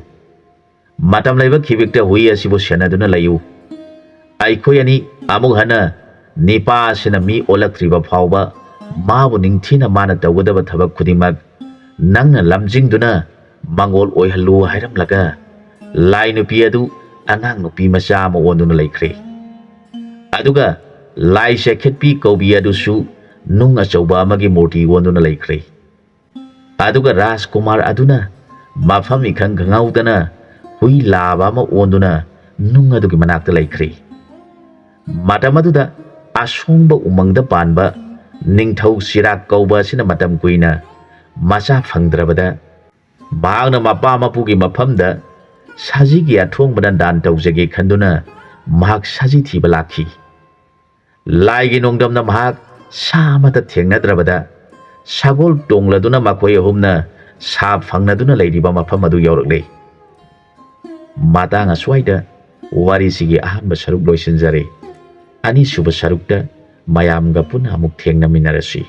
ꯃꯇꯝ ꯂꯩꯕ ꯈꯤꯕꯤꯛꯇ ꯍꯨꯏ ꯑꯁꯤꯕꯨ ꯁꯦꯟꯅꯗꯨꯅ ꯂꯩꯌꯨ꯫ ꯑꯩꯈꯣꯏ ꯑꯅꯤ ꯑꯃꯨꯛ ꯍꯟꯅ ꯅꯤꯄꯥ ꯑꯁꯤꯅ ꯃꯤ ꯑꯣꯜꯂꯛꯇ꯭ꯔꯤꯕ ꯐꯥꯎꯕ ꯃꯥꯕꯨ ꯅꯤꯡꯊꯤꯅ ꯃꯥꯅ ꯇꯧꯒꯗꯕ ꯊꯕꯛ ꯈꯨꯗꯤꯡꯃꯛ ꯅꯪꯅ ꯂꯝꯖꯤꯡꯗꯨꯅ ꯃꯪꯒꯣꯜ ꯑꯣꯏꯍꯜꯂꯨ" ꯍꯥꯏꯔꯝꯂꯒ ꯂꯥꯏ ꯅꯨꯄꯤ ꯑꯗꯨ ꯑꯉꯥꯡ ꯅꯨꯄꯤ ꯃꯆꯥ ꯑꯃ ꯑꯣꯟꯗꯨꯅ ꯂꯩꯈ꯭ꯔꯦ꯫ ꯑꯗꯨꯒ ꯂꯥꯏ ꯆꯩꯈꯦꯠꯄꯤ ꯀꯧꯕꯤ ꯑꯗꯨꯁꯨ ꯅꯨꯡ ꯑꯆꯧꯕ ꯑꯃꯒꯤ ꯃꯨꯔꯇꯤ ꯑꯣꯟꯗꯨꯅ ꯂꯩꯈ꯭ꯔꯦ꯫ ꯑꯗꯨꯒ ꯔꯥꯖꯀꯨꯃꯥꯔ ꯑꯗꯨꯅ ꯃꯐꯝ ꯏꯈꯪ ꯈꯪꯍꯧꯗꯅ ꯍꯨꯏ ꯂꯥꯕ ꯑꯃ ꯑꯣꯟꯗꯨꯅ ꯅꯨꯡ ꯑꯗꯨꯒꯤ ꯃꯅꯥꯛꯇ ꯂꯩꯈ꯭ꯔꯦ꯫ ꯃꯇꯝ ꯑꯗꯨꯗ ꯑꯁꯣꯡꯕ ꯎꯃꯪꯗ ꯄꯥꯟꯕ ꯅꯤꯡꯊꯧ ꯆꯤꯔꯥꯛ ꯀꯧꯕ ꯑꯁꯤꯅ ꯃꯇꯝ ꯀꯨꯏꯅ ꯃꯆꯥ ꯐꯪꯗ꯭ꯔꯕꯗ, ꯃꯍꯥꯛꯅ ꯃꯄꯥ ꯃꯄꯨꯒꯤ ꯃꯐꯝꯗ ꯁꯖꯤꯒꯤ ꯑꯊꯣꯡꯕꯅ ꯗꯥꯟ ꯇꯧꯖꯒꯦ ꯈꯟꯗꯨꯅ ꯃꯍꯥꯛ ꯁꯖꯤ ꯊꯤꯕ ꯂꯥꯛꯈꯤ꯫ ꯂꯥꯏꯒꯤ ꯅꯣꯡꯗꯝꯅ ꯃꯍꯥꯛ ꯁꯥ ꯑꯃꯠꯇ ꯊꯦꯡꯅꯗ꯭ꯔꯕꯗ, ꯁꯒꯣꯜ ꯇꯣꯡꯂꯗꯨꯅ ꯃꯈꯣꯏ ꯑꯍꯨꯝꯅ ꯁꯥ ꯐꯪꯅꯗꯨꯅ ꯂꯩꯔꯤꯕ ꯃꯐꯝ ꯑꯗꯨ ꯌꯧꯔꯛꯂꯦ꯫ ꯃꯇꯥꯡ ꯑꯁ꯭ꯋꯥꯏꯗ ꯋꯥꯔꯤꯁꯤꯒꯤ ꯑꯍꯥꯟꯕ ꯁꯔꯨꯛ ꯂꯣꯏꯁꯤꯟꯖꯔꯦ꯫ ꯑꯅꯤꯁꯨꯕ ꯁꯔꯨꯛꯇ ꯃꯌꯥꯝꯒ ꯄꯨꯟꯅ ꯑꯃꯨꯛ ꯊꯦꯡꯅꯃꯤꯟꯅꯔꯁꯤ꯫